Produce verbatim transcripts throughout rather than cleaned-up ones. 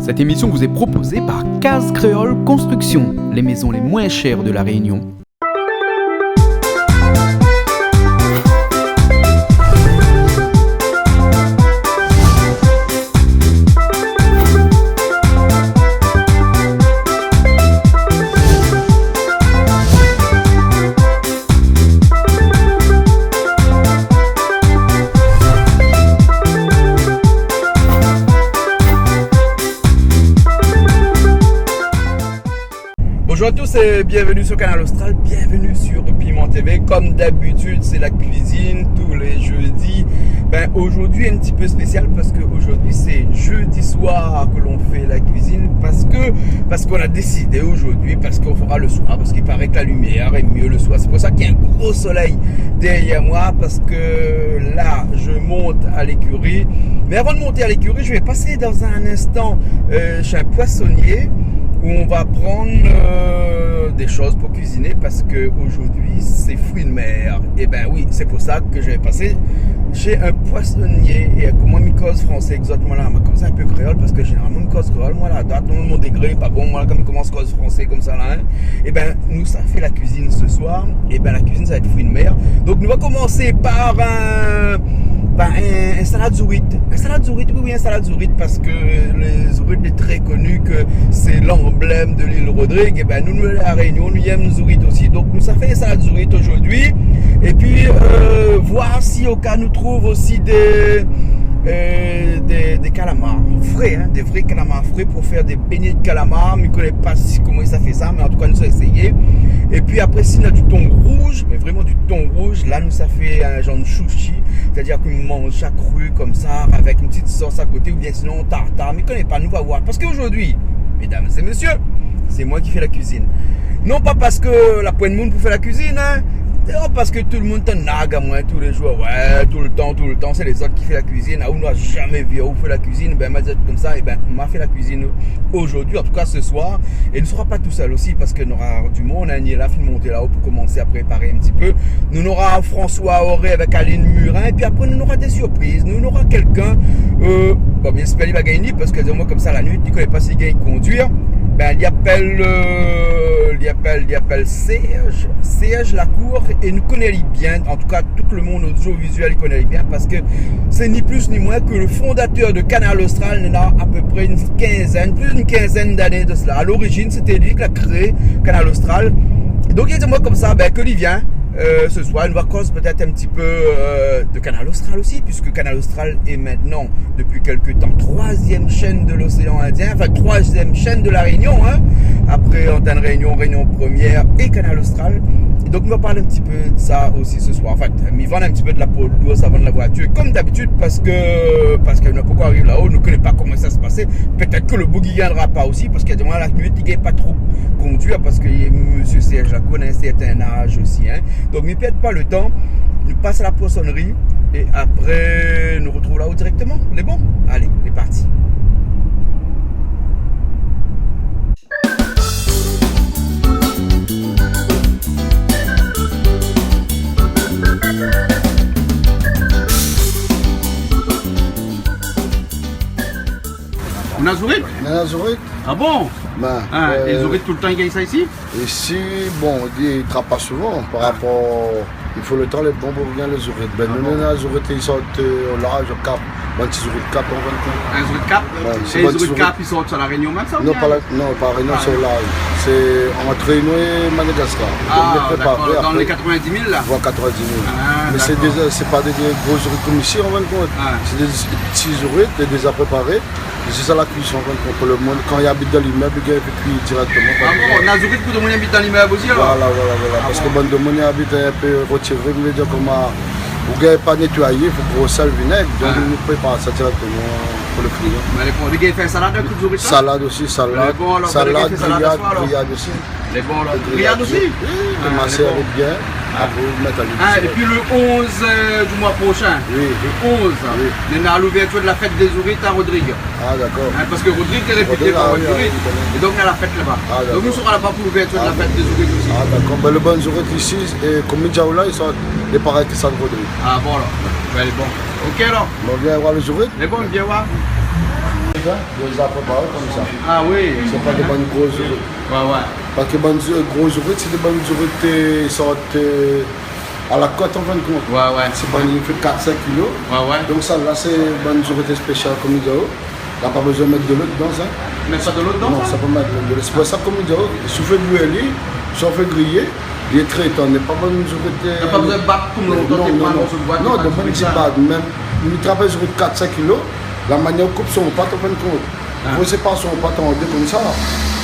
Cette émission vous est proposée par Case Créole Construction, les maisons les moins chères de La Réunion. Bonjour à tous et bienvenue sur Kanal Austral, bienvenue sur Piment T V. Comme d'habitude, c'est la cuisine tous les jeudis. Ben, aujourd'hui, un petit peu spécial parce que aujourd'hui, c'est jeudi soir que l'on fait la cuisine parce que, parce qu'on a décidé aujourd'hui, parce qu'on fera le soir, parce qu'il paraît que la lumière est mieux le soir. C'est pour ça qu'il y a un gros soleil derrière moi, parce que là, je monte à l'écurie. Mais avant de monter à l'écurie, je vais passer dans un instant, euh, chez un poissonnier où on va prendre, euh, des choses pour cuisiner, parce que aujourd'hui, c'est fruits de mer. Eh ben oui, c'est pour ça que je vais passer chez un poissonnier. É koman mi koz fransé égzaktoman la ? Ma koz in pé kréol parske zénéralman mi koz kréol, moin la, dat, mon dégré lé pa bon, moin la, kan mi komans koz fransé konmsa la, in. Ében, nou sa fé la kuizine se soir. Ében, la kuizine, sa va èt fruits de mer. Donk, nou va komansé par in, par in, in salad zourit. In salad zourit, oui, oui, in salad zourit, parske lé zourit lé trè koni ke sé lanblèm de lil Rodrig. Ében, nou, nou, La Rényon, nou yèm zourit osi. Donk, nou sa fé in salad zourit zordi. Épi, euh, voir si o ka nou trouv osi dé, euh, dé, dé kalamar fré, in, dé vré kalamar fré pou fé dé bégné de kalamar. Mi koné pa si, koman i sa fé sa, mé an tou ka, nou sa éséyé. Épi apré, si na du ton rouz, mé vréman du ton rouz, la, nou sa fé in zanr de sushi, sétadir ke nou manz sa kri konmsa, avèk in ti sos a koté, oubien sinon tartar. Mi koné pa, nou va voir. Parske zordi, médam é mésyé, sé moin ki fé la kuizine. Non pa parske la poin moun pou fé la kuizine, in. Non, parske tout le moun té nag amoin tou lé zour. Wé, toultan, toultan, sé lézot ki fé la kuizine. A, ou nou la zamé vi aou fé la kuizine. Ében, ma di konmsa, ében, ma fé la kuizine zordi, an tou ka se soir. É nou sra pa tousèl osi, parske nora du moun, in. Ni la fine monté la-o pou komansé a préparé in ti pé. Nou nora François Auré avèk Aline Murin. Épi apré, nou nora dé surpriz. Nou nora kèlkin, euh, bon, mi éspèr li va gingn, parske di amoin konmsa la nuit, li koné pa si li gingn konduir. Bin, li apèl, euh, li apèl, li apèl Serge, Serge Lacour, é nou koné li bien. An tou ka, tout le moun odiovisuèl i koné li bien, parske sé ni plis ni moin ke le fondatèr de Kanal Austral, néna a pé pré in kinzèn, plis d'in kinzèn d'ané de sela. A lorizine, sété li ki la kréé Kanal Austral. Donk, li di amoin konmsa, bin, ke li vien, euh, se soir, nou va koz pétèt in ti pé, euh, de Kanal Austral osi, puiske Kanal Austral est maintenant, depuis quelque temps, troisième chaîne de l'océan Indien, enfin, troisième chaîne de La Réunion, in, apré Antenne Réunion, Réunion Première é Kanal Austral. É donk, nou va parl in ti pé de sa osi se soir. An fèt, mi vann in ti pé de la po d'lours avan la voitir, konm dabitid, parske, parske nou la pankor ariv la-o, nou koné pa koman sa sa pasé. Pétèt ke le boug i viendra pa osi, parske di amoin la nuit, li gingn pa tro konduir, parske mésyé Serge Lacour na in sèrtin az osi, in. Donk, mi pèrd pa le tan, nou pas a la poisonnerie é apré, nou artrouv la-o dirèkteman. Lé bon ? Alé, lé parti. Ou na zourit ? Ou na zourit. A bon ? Bin, in, é, euh, zourit toultan i gingn sa isi ? Isi, bon, i trap pa souvan, par rapor, i fo le tan lé bon pou gingn lé zourit. Bin, nou, nou na zourit, i sort, euh, o larz, o kap. Bann ti zourit kap, an fin de kont. In zourit kap ? Wé, é bann ti zourit kap, i sort sur La Rényon mèm, sa, oubien ? Non, pa La, non, pa La Rényon, sé o larz. Sé ant Rényon é Madagaskar. A, dakor, dan lé katrevin-dis mil, la ? Vwar katrevin-dis mil. A, dakor. Mé sé dé, sé pa dé, dé gro zourit konm isi, an fin de kont. A. Sé dé ti zourit, dé, déza préparé. Sé sa la kuison, an fin de kont, pou le moun, kan i abit dan limèb, i gingn kui dirèkteman. A bon, na zourit pou demoun i abit dan limèb osi, alor ? Vwala, vwala, vwala. A bon. Parske bann demoun i abit in pé rotiré, mi vé dir, koman, ou gingn pa nétoiyé, fo gro sèl, vinèg, donk nou prépar sa dirèkteman pou le klian. Mé lé bon, ou gingn fé salad avèk tout zourit, la ? Salad osi, salad. Mé lé bon, alor, salad, griyad, griyad osi. Lé bon, la. Griyad osi ? Wi, komansé avèk bien, apré ou mèt a l'huile. A, épi le onze, euh, du moi proshin, wi, le onze, wi, nou na louvèrtir de la fèt dé zourit a Rodrig. A, dakor. In, parske Rodrig lé répié pou zourit. Rodrig, a wi, wi, wi. É donk, nou na la fèt laba. A, dakor. Donk, nou sra laba pou louvèrtir de la fèt dé zourit osi. A, dakor. Bin, le bann zourit isi, é konm mi di aou la, i sort, i paré ke sa Rodrig. A, bon, alor. Bin, lé bon. OK, alor. Bon, vien vwar le zourit. Lé bon, vien vwar. Dé zafèr parèy konmsa. Ah oui. Sé pa dé bann gro zourit. Ouais, ouais. Parske bann zou-, gro zourit, sé dé bann zourit, euh, sort, euh, a la kot, an fin d'kont. Ouais, ouais. Sé bann i fé kat, sink kilo. Ouais, ouais. Donk sa la, sé bann zourit spésial, konm i di. La pa bézoin mèt dolo dedan, sa. Mèt pa dolo dedan, sa ? Non, sa pa mèt dolo. Sé pou sa, konm i di, si ou fé bouyi ali, si ou fé griyé, li lé tré tann, lé pa bann zourit. Na pa bézoin bat konm lontan, non, té non, pran non. Morso d'boi, non, té bat, dé bann ti bat, mèm, li trap in zourit kat, sink kilo, la manièr ou koup son pat, an fin d'kont. Ah. Ou sépar son pat an dé konmsa.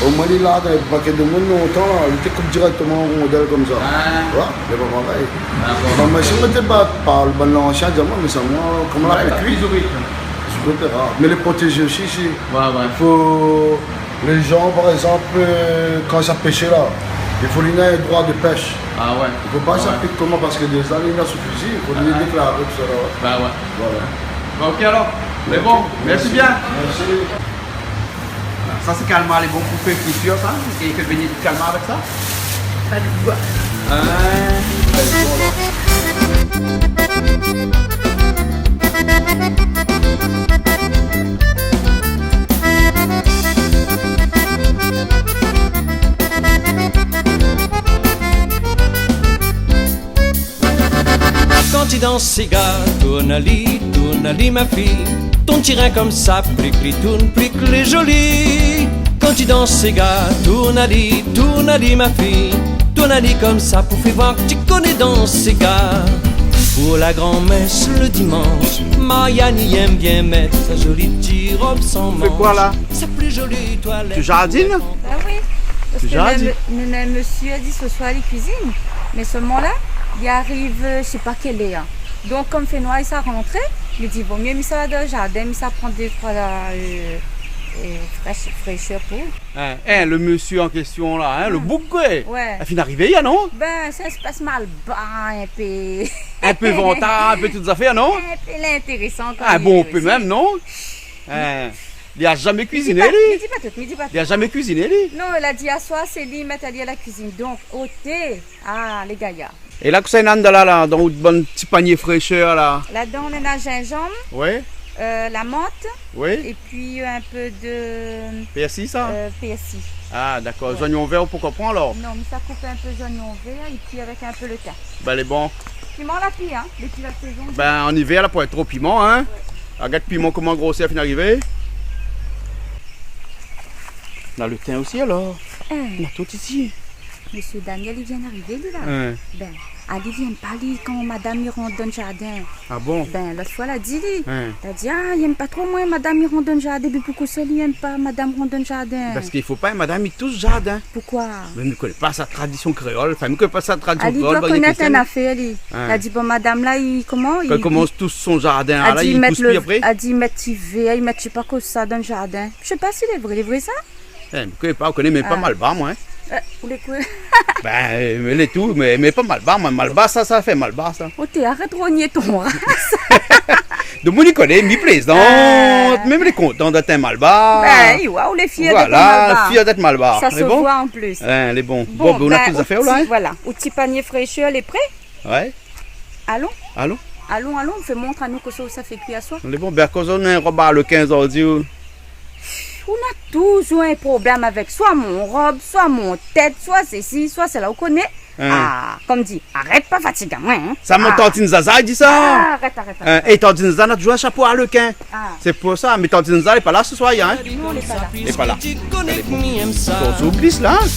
Omoin, li la, dan pakèt de moun, lontan, la, li té koup dirèkteman an rondèl konmsa. Ah. Ouais, mé pa parèy. Ah bon. Bon, mé si ou té bat par bann lansien, di amoin, mé sa, moin, koman la fé kui ? Ouais, pa pli zourit. Zourit lé rar. Mé lé protézé osi, isi. Ouais, ouais. Fo, lé jan, par égzanp, euh, kan sa pèsh la, i fo li néna in droi de pèsh. Ah ouais. I fo pa sa pik koman, parske déza li néna son fizi, i fo li déklaré tousa la. Bah ouais. Voilà. Bah, ok alor. Mé bon, mèrsi bien. Mèrsi. Sa sé kalmar, lé bon pou fé fritir sa. É i fé bégné di kalmar avèk sa. Sa di koi ? Hein ? Kan ti dans séga, tourn ali, tourn ali, ma fi. Tourn ti rin konmsa, plik li tourn, plik lé zoli. Kan ti dans séga, tourn ali, tourn ali, ma fi. Tourn ali konmsa pou fé voir ke ti koné dans séga. Pou la granmès le dimansh, Mariani i èm bien mèt sa zoli ti rob san mansh. Fé koi la ? Sa pli zoli toilèt. Tu jardines ? Ah oui. Parske néna, néna in mésyé la di se soir li kuizine. Mé sèlman la, li ariv, euh, mi sé pa kèl èr. Donk, konm fé noir, li sa rantré, li di, vo myé mi sava dan zardin, mi sa pran dé troi, euh, euh, frèsh-, fréshèr pou ou. Hein, hein, le mésyé an késtion la, hein, le boug, koi. Ouais. La fine arivé, ya, non ? Ben, sé in èspès malbar, in pé. In pé vantard, in pé tout zafèr, non ? In pé lintérésan, konm i di osi. Ah bon, in pé mèm, non ? Hein. Li la zamé kuiziné, li ? Mi di pa, mi di pa tout, mi di pa tout. Li la zamé kuiziné, li ? Non, la di aswar, sé li mèt ali a la kuizine. Donk, oté, ah, lé gayar. É la, kosa néna dan la, la, dan out bann ti panié fréshèr la ? Ladan, néna zinzanm, ouais, euh, la mant, oui, épi in pé de, pèrsi, sa ? Euh, pèrsi. Ah, dakor. Ouais. Zoignon vèr, ou pé pa pran, alor ? Non, mi sa koup in pé zoignon vèr, épi avèk in pé le tin. Ben, lé bon. Piman la pi, hein, dépi la sézon. Ben, an ivèr, la, pou èt tro piman, hein. Ouais. Agard piman, koman grosèr fine arivé. Na le tin osi, alor. Hein. Na tout isi. Mésyé Daniel, li vien arivé, li, la. Hein. Ben, ali, li èm pa, li, kan madam i rant dan zardin. Ah bon ? Ben, lot foi, la di, li. Hein. La di, ah, i èm pa tro, moin, madam i rant dan zardin, épi pou kosa li èm pa madam rant dan zardin ? Parske i fo pa in madam i toush zardin. Poukoi ? Mé mi koné pa sa tradision kréol, anfin, mi koné pa sa tradision kréol. Ali doi konèt in afèr, li. Hein. La di, bon, madam la, i, koman, kan i komans toush son zardin, la, i pous pi apré ? La di, mèt ti vèr, i mèt, mi sé pa kosa dan zardin. Mi sé pa si lé vré, lé vré, sa ? Eh, mi koné pa, ou koné, mé pa malbar, moin, hein. Euh, ou lé koi ? Ben, euh, mé lé tou, mé, mé pa malbar, moin. Malbar, sa, sa fé malbar, sa. Oté, arèt rogné ton ras. Donk, moin, mi koné, mi plézant. Ah. Mé mi lé kontan d'èt in malbar. Ben, ouais, ou lé fièr d'èt in malbar. Voilà, fièr d'èt malbar. Sa se voi an plis. Hein, lé bon. Bon, ben, ou na tout zafèr, la, hein. Voilà. Out ti panié fréshèr, lé pré ? Ouais. Alon. Alon. Alon, alon, fé mont anou kosa ou sa fé kui aswar. Lé bon, ben, akoz ou na in rob arlekin zordi, ou ? Ou na touzour in problèm avèk swa mon rob, swa mon tèt, swa sesi, swa sela, ou koné. Hein. Ah, konm di, arèt pa fatig amoin, hein. Sa, mon tantine Zaza i di sa. Ah, arèt, arèt, arèt. Hein, é tantine Zaza na touzour in shapo arlekin. Ah. Sé pou sa, mé tantine Zaza lé pa la se soir, hein. Non, lé pa la. Lé pa la. Alé, bon. Ton soublis la, hein.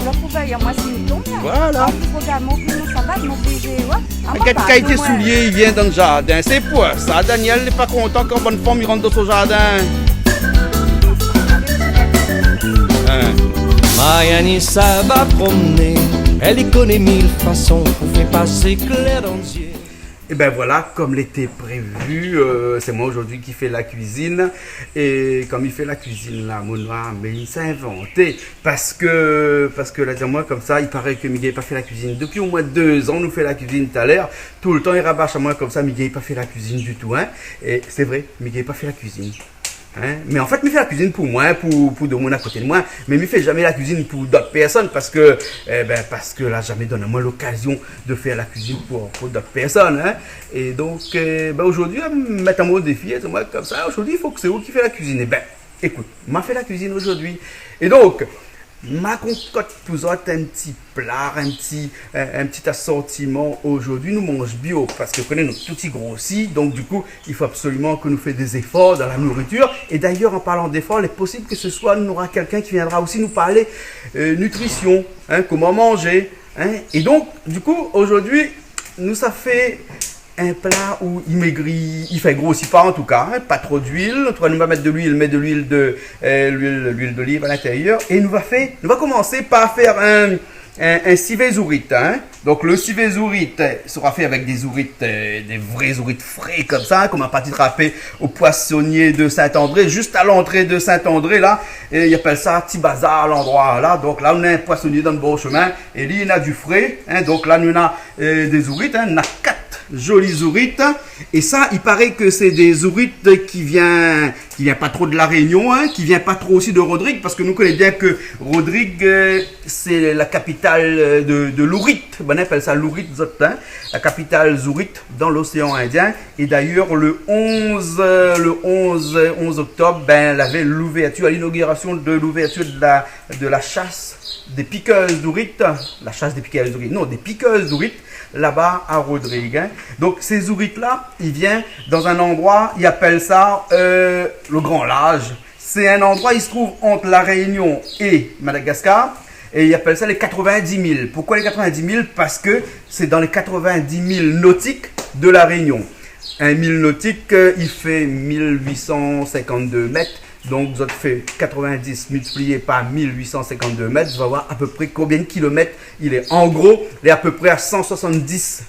Lot pou vèy amoin si mi tonm la. Voilà. An plis, rogard, mon plim, mon savat, mon plim, ouais. Ah, moin, agard kalité soulié i vien dan zardin. Sé pou sa, Daniel lé pa kontan kan bann fanm i rant dan son zardin. Hein. Mariani sava promné, èl i koné mil fason pou fé pasé klèr dan zié. Eh ben voilà, comme l'était prévu, euh, c'est moi aujourd'hui qui fais la cuisine. Et comme il fait la cuisine, là, mon noir, mais il s'est inventé. Parce que, parce que la di amoin konmsa, i paré ke mi gingn pa fé la cuisine. Depuis au moins deux ans, nou fé la cuisine talèr. Toultan, i rabash amoin konmsa, mi gingn pa fé la cuisine du tout, hein. Et c'est vrai, mi gingn pa fé la cuisine. Hein ? Mé an fèt, mi fé la kuizine pou moin, pou, pou demoun a koté de moin. Mé mi fé zamé la kuizine pou dot pèrsone parske, eh ben, parske la zamé donn amoin lokazion de fèr la kuizine pou, pou dot pèrsone, hein. É donk, eh ben, zordi, mi mèt amoin o défi, é sé moin konmsa, zordi, i fo ke sé ou ki fé la kuizine. Eh ben, ékout, ma fé la kuizine zordi. É donk, ma konkot pou zot in ti pla, in ti, in, in ti asortiman. Zordi nou manz bio, parske, koné, nou tout i grosi, donk du kou, i fo absoliman ke nou fé dé zéfor dan la nouritir. É dayèr, an parlan d'éfor, lé posib ke se soi, nou nora kèlkin ki viendra osi nou parl, euh, nitrision, hein, koman manzé, hein. É donk, du kou, zordi, nou sa fé in pla ousa i mégri, i fé grosi pa, an tou ka, hein, pa tro d'luil. An tou ka, nou va mèt de luil, mé de luil de, euh, luil, luil d'oliv a lintérièr. É nou va fé, nou va komans par fé in, in, in sivé zourit, hein. Donk, le sivé zourit, euh, sera fé avèk dé zourit, euh, dé vré zourit fré konmsa, ke ma la parti trapé o poisonié de Saint-André, zis a lantré de Saint-André, la. É i apèl sa Ti Bazar, landroi la. Donk la, nou néna in poisonié dan le bor shomin. É li, li néna du fré, hein. Donk la, nou néna euh, dé zourit, hein, na kat zoli zourit. É sa, i paré ke sé dé zourit ki vien, ki vien pa tro de La Rényon, hein, ki vien pa tro osi de Rodrig, parske nou koné bien ke Rodrig, euh, sé la kapital, euh, de, de lourit. Banna i apèl sa lourit, zot, hein, la kapital zourit dan l'oséan Indien. É dayèr, le onze, euh, le onze, euh, onze oktob, ben, lavé louvertir, l'inogirasion de louvertir de la, de la shas dé pikèr zourit, la shas dé pikèr zourit, non, dé pikèr zourit, laba a Rodrig, hein. Donk, sé zourit la, i vien dan in landroi, i apèl sa, euh, le Grand Large. Sé in landroi, i se trouv ant La Rényon é Madagaskar, é i apèl sa lé katrevin-dis mil. Poukoi lé katrevin-dis mil ? Parske sé dan lé katrevin-dis mil notik de La Rényon. In mil notik, euh, i fé mil uit san sinkant-dé mèt. Donk, zot fé katrevin-dis miltiplié par mil uit san sinkant-dé mèt, zot va voir apépré konbien de kilomèt i lé. An gro, lé apépré a san soisann-dis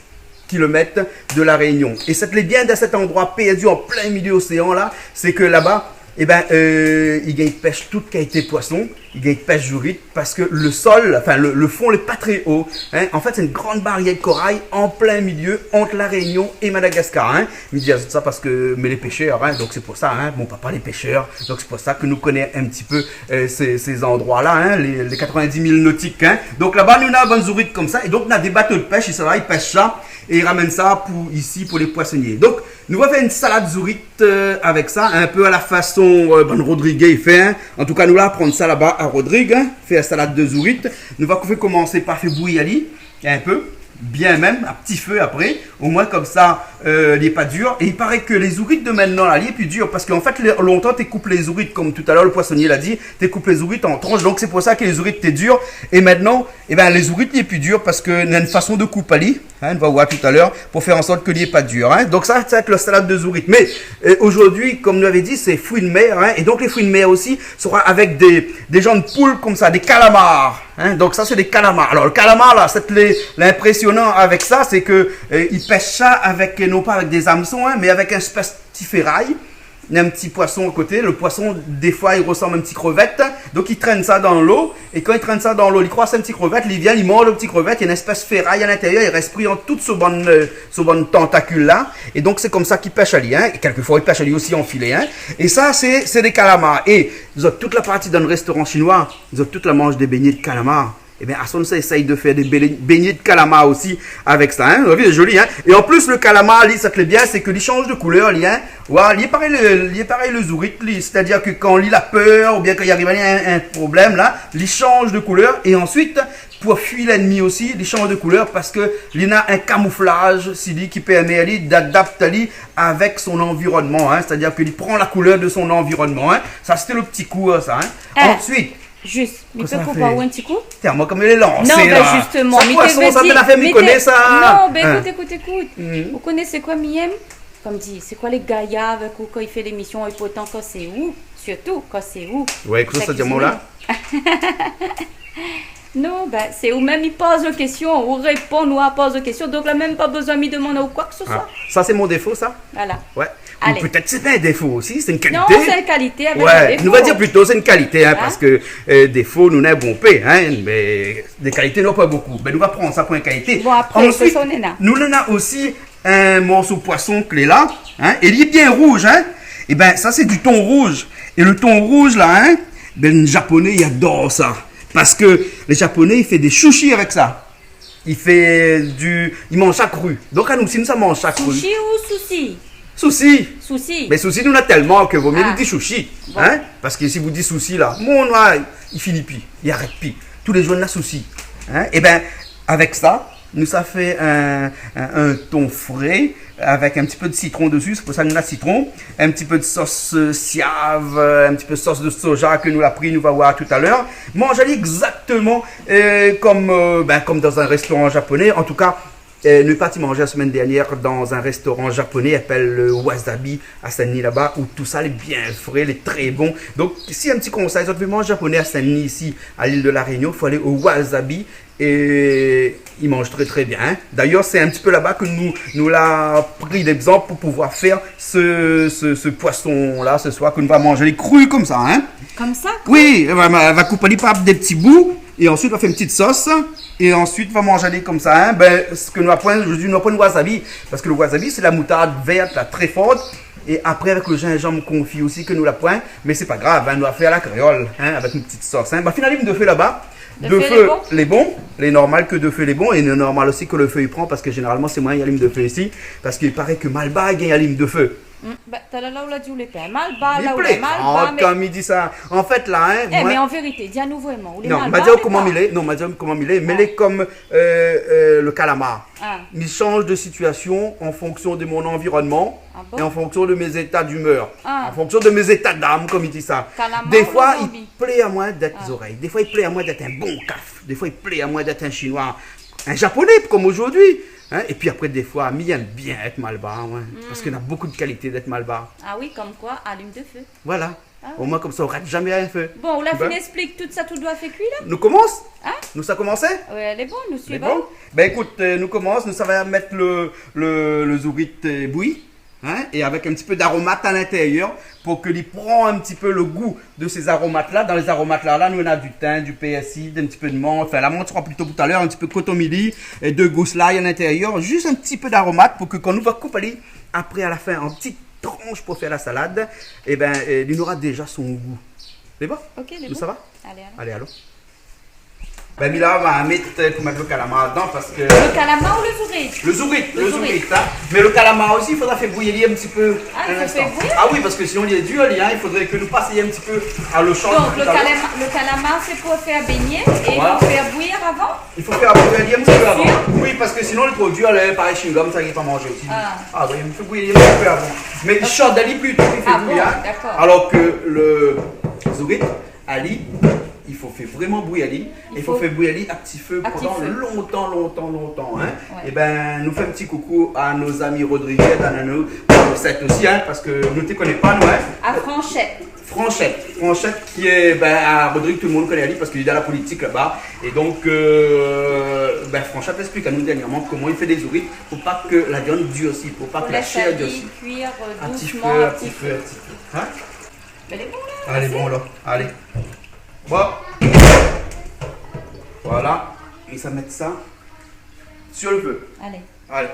kilomèt de La Rényon. É sak lé bien dan sèt landroi pèrdi an plin milié oséan la, sé ke laba, é ben, euh, i gingn pèsh tout kalité poison, i gingn pèsh zourit, parske le sol, anfin, le, le fon lé pa tré o, hein. An fèt, sé in gran barièr de koray an plin milié ant La Rényon é Madagaskar, hein. Mi di azot sa parske, mé lé pèshèr, hein, donk sé pou sa, hein, mon papa lé pèshèr, donk sé pou sa ke nou koné in ti pé, euh, sé, sé landroi la, hein, lé, lé katrevin-dis mil notik, hein. Donk laba, nou néna bann zourit konmsa, é donk néna dé bato de pèsh, i sava, i pèsh sa, é i ramèn sa pou isi, pou lé poisonié. Donk, nou va fé in salad zourit, euh, avèk sa, in pé a la fason, euh, bann Rodrigé i fé, hein. An tou ka, nou la aprann sa laba a Rodrig, hein, fé in salad de zourit. Nou va fé, komans par fé bouyir ali in pé, bien mèm, a ti fé apré, omoin konmsa, euh, li lé pa dir. É i paré ke lé zourit de mintnan la, li lé pi dir, parske an fèt, lé, lontan, té koup lé zourit, konm talèr le poisonié la di, té koup lé zourit an transh, donk sé pou sa ke lé zourit té dir. É mintnan, é ben, lé zourit lé pi dir, parske néna in fason de koup ali, hein, nou va voir talèr, pou fé an sort ke li lé pa dir, hein. Donk sa, sa va èt le salad de zourit. Mé, euh, zordi, konm nou lavé di, sé fruits de mer, hein, é donk lé fruits de mer osi sera avèk dé, dé janr de poul konmsa, dé kalamar. Hein, donk sa, sé dé kalamar. Alor, le kalamar la, sak lé, lé inprésionan avèk sa, sé ke, euh, i pèsh sa avèk, non pa avèk dé zamson, hein, mé avèk in éspès ti féray. Néna in ti poison a koté. Le poison, défoi, i resanm in ti krevèt. Donk, i trène sa dan lo. É kan i trène sa dan lo, li kroi in ti krevèt, li vien, li manz le ti krevèt, néna in éspès féray a lintérièr, i rès pri ant tout son bann, euh, son bann tantakil la. É donk, sé konmsa k'i pèsh ali, hein. É kèlkefoi, i pèsh ali osi an filé, hein. É sa, sé, sé dé kalamar. É zot tout la parti dan le réstoran shinoi, zot tout la manz dé bégné de kalamar. É ben, aswar, nou sa éséy de fé dé bélé-, bégné de kalamar osi avèk sa, hein. Zot la vi, lé zoli, hein. É an plis, le kalamar, li, sak lé bien, sé ke li sanz de koulèr, li, hein. Oua, li lé parèy le, li lé parèy le zourit, li. Sétadir ke kan li la pèr, oubien kan i ariv ali in, in problèm, la, li sanz de koulèr. É ansuit, pou fui lènmi osi, li sanz de koulèr parske li néna in kamouflaz si li ki pèrmé ali d'adapt ali avèk son anvironnman, hein. Sétadir ke li pran la koulèr de son anvironnman, hein. Sa, sété le ti kou, sa, hein. Eh. Ansuit, Zis, mi pé koup aou in ti kou ? Tiens, moin, konm lé lansé, la. Non, ben, zisteman, sa mi té poison, vé sa, di, té la fé, mi koné sa. Non, ben, ékout, ékout, ékout. Ou koné sé koi mi yèm ? Konm di, sé koi lé gayar avèk ou kan i fé lémision, é pourtan kan sé ou, sirtou kan sé ou. Ouais, kosa sa di amoin la ? Non, ben, sé ou mèm i poz le késtion, ou réponn, ou la poz le késtion, donk la mèm pa bezoin mi demann aou koi ke se soi. Ah, sa sé mon défo, sa ? Voilà. Ouais. Alé. Ou pétèt sé pa in défo osi, sé in kalité. Non, sé in kalité, avèk in défo. Ouais, nou va dir plito sé in kalité, hein, parske, euh, défo, nou néna bonpé, hein, mé dé kalité, nou néna pa bonpé. Ben, nou va pran sa pou in kalité. Bon, apré, ansuit, kosa nou néna ? Nou néna osi in morso poison ke lé la, hein, é li lé bien rouz, hein. Ébin, sa sé du ton rouz. É le ton rouz la, in, bin, lé Japonais i ador sa. Parske lé Japonais i fé dé sushi avèk sa. I fé du, i manz sa kru. Donk anou osi nou sa manz sa kru. Sushi ou sousi ? Sousi. Sousi. Mé sousi nou na tèlman ke vo myé nou di sushi. Bon. In ? Parske si ou di sousi la, mon noir, i fini pi, i arèt pi. Tou lé zour na sousi. In ? Ébin, avèk sa, nou sa fé in, in, in ton fré avèk in ti pé de sitron desi, sé pou sa nou na sitron, in ti pé de sos, euh, siav, euh, in ti pé de sos de soja ke nou la pri, nou va voir talèr. Manz ali égzaktoman, euh, kom, euh, bin, kom dan in restoran japonais. An tou ka, euh, nou la parti manz la semèn dèrnièr dan in restoran japonais, i apèl le Wasabi a Saint-Denis laba, ousa tousa lé bien fré, lé tré bon. Donk, si in ti konsèy, zot i vé manz japonais a Saint-Denis isi, a l'île de la Réunion, fo alé o Wasabi, é i manz tré, tré bien, in. Dayèr, sé in ti pé laba ke nou, nou la pri d'égzanp pou pouvoir fé se, se, se poison la, se soir, ke nou va manz ali kru konmsa, in. Konmsa, kru ? Oui, va, va, va koup ali par dé ti bout, é ansuit va fé in ti sos, é ansuit va manz ali konmsa, in. Bin, sak nou la poin, zordi nou la poin wasabi, parske le wasabi, sé la moutard vèrt la, tré fort, é apré avèk le zinzanm konfi osi ke nou la poin, mé sé pa grav, in, nou va fé a la kréol, in, avèk in ti sos, in. Ba, fine alim de fé laba. De fé lé bon ? De fé lé bon, lé normal ke de fé lé bon, é lé normal osi ke le fé i pran, parske zénéralman sé moin i alim de fé isi, parske i paré ke Malbar i gingn alim de fé. Hmm, ba, talèr la ou la di ou lé pa Malbar, la ou lé Malbar, mé... Kom i di sa. An fèt la, in, eh, moin... Mé an vérité, di anou vréman, ou lé Malbar, ou lé pa ? Non, ma di aou koman mi lé, non, ma di aou koman mi lé, mé lé kom, euh, euh, le kalamar. Ah. Mi sanz de sitiasion an fonksion de mon anvironnman é an fonksion de mé zéta d'imèr, an fonksion de mé zéta d'am, kom i di sa. Kalamar ou le zanbi ? Défoi, i plé amoin d'èt zorèy. Défoi, i plé amoin d'èt in bon kaf. Défoi, i plé amoin d'èt in shinoi, in japonais, kom zordi. In ? Épi apré, défoi, mi yèm bien èt malbar, moin. Hmm. Parske na bonpé de kalité d'èt malbar. Ah oui, kom koi, alim de fé. Voilà. Ah oui. Omoin, konmsa, ou rat zamé in fé. Bon, ou la fine èksplik tout sak ou doi fé kui la ? Nou komans ? In ? Nou sa komansé ? Ouais, lé bon, nou suiv. Lé bon ? Bin, ékout, euh, nou komans, nou sa va mèt le, le, le zourit, euh, bouyi, in, é avèk in ti pé d'aromat a l'intérieur pou ke li pran in ti pé le gou de sé aromat la. Dan lé aromat la, la, nou na du tin, du pèrsi, in ti pé de mant, anfin, la mant sra plito pou talèr, in ti pé kotomili, é de gous lay a l'intérieur, zis in ti pé d'aromat pou ke kan nou va koup ali, apré, a la fin, an ti transh pou fé la salad, ébin, euh, li nora déza son gou. Lé bon ? Ok, lé bon. Nou sava ? Alé, alé. Alé, alon. Bin, mi la va mèt, euh, pou mèt le kalamar dedan, parske... Le kalamar ou le zourit ? Le zourit, le zourit, in. Mé le kalamar osi, i fodra fé bouyi ali in ti pé. Ah, i fo fé bouyi ? Ah oui, parske sinon, li lé dir, li, in, i fodré ke nou pas ali in ti pé a le shan. Donk, le kalamar, le kalamar, sé pou fé bégné é i fo fé bouyi avan ? I fo fé bouyi ali in ti pé avan. Lé sir ? Oui, parske sinon, lé tro dir, lé parèy shingom, sa i gingn pa manzé osi. Ah. Ah oui, i fo bouyi ali in ti pé avan. Mé i sort ali plito, i fé bouyi, in. Ah bon, dakor. Alor ke le zourit, ali, i fo fé vréman bouyi ali. I fo fé bouyi ali a ti fé pandan lontan, lontan, lontan, in. Ouais. Ébin, nou fé in ti koukou a nout zami Rodriguez, a nout, a nout sèt osi, in, parske nou té koné pa, nou, in. A Franchette. Franchette. Franchette ki lé, bin, a Rodrigue, tout le moun i koné ali parske li lé dan la politik laba. É donk, euh, bin, Franchette la èksplik anou dèrnièrman koman i fé dé zourit pou pa ke la viann i dirsi, pou pa ke la shèr i dirsi. Pou lès ali kuir, euh, dousman, a ti fé, a ti fé. In ? Bin, lé bon la, asé. Alé, bon, la. Alé. Bon. Voilà. Mi sa mèt sa sur le feu. Alé. Alé.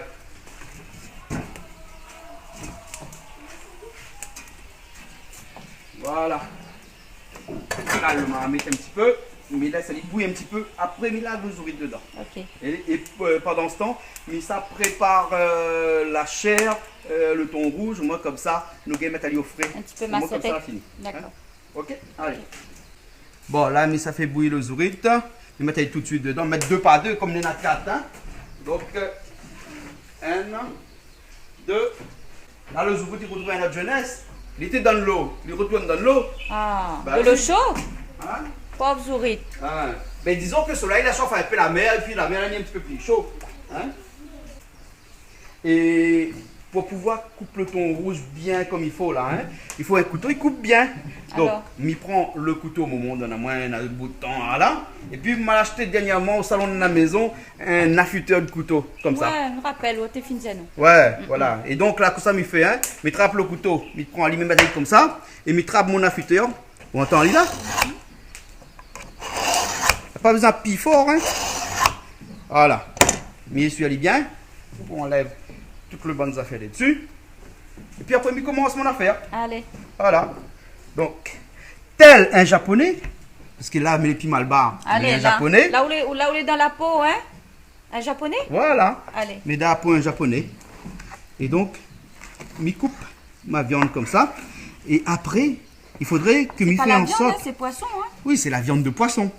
Voilà. La, nou va mèt in ti pé. Mi lès ali bouyi in ti pé. Apré, mi la le zourit dedan. Ok. É, é, euh, pandan se tan, mi sa prépar, euh, la shèr, euh, le ton rouz. Moin, konmsa, nou gingn mèt ali o fré. In ti pé masé. Moin, konmsa, la fini. Dakor. In ? Ok, alé. Bon, la, mi sa fé bouyi le zourit. Mi mèt ali tout de suit dedan. Mèt dé par dé, kom néna kat, in. Donk, euh, inn, dé. La, le zourit, li rotrouv in not zénès. Li té dan lo, li retourn dan lo. Ah, ba de lo sho ? In ? Pov zourit. In. Mé dizon ke solèy la shof in pé la mèr, épi la mèr la ni in ti pé pli sho. In ? É pou pouvoir koup le ton rouz bien kom i fo la, in, i fo in kouto i koup bien. Donk, alor, mi pran le kouto, momon, donn amoin in bout tan la. Épi, ma la ashté dèrnièrman o salon de la mézon in afitèr de kouto, konmsa. Ouais, mi rapèl, ou té fine di anou. Ouais, voilà. É donk, la, kosa mi fé, in, mi trap le kouto, mi pran ali mèm avèk konmsa, é mi trap mon afitèr. Ou antann ali la ? Na pa bezoin pi for, in. Voilà. Mi ésuiy ali bien. Ou anlèv tout le bann zafèr desi. Épi apré, mi komans mon afèr. Alé. Voilà. Donk, tel in japonais, parske la, mi lé pi malbar, mi lé in japonais. Alé, la. La ou lé, la ou lé dan la po, in ? In japonais ? Voilà. Alé. Mi lé dan la po in japonais. É donk, mi koup ma viann konmsa. É apré, i fodré ke mi fé an sort. Sé pa la viann, in, sé poison, in ? Oui, sé la viann de poison.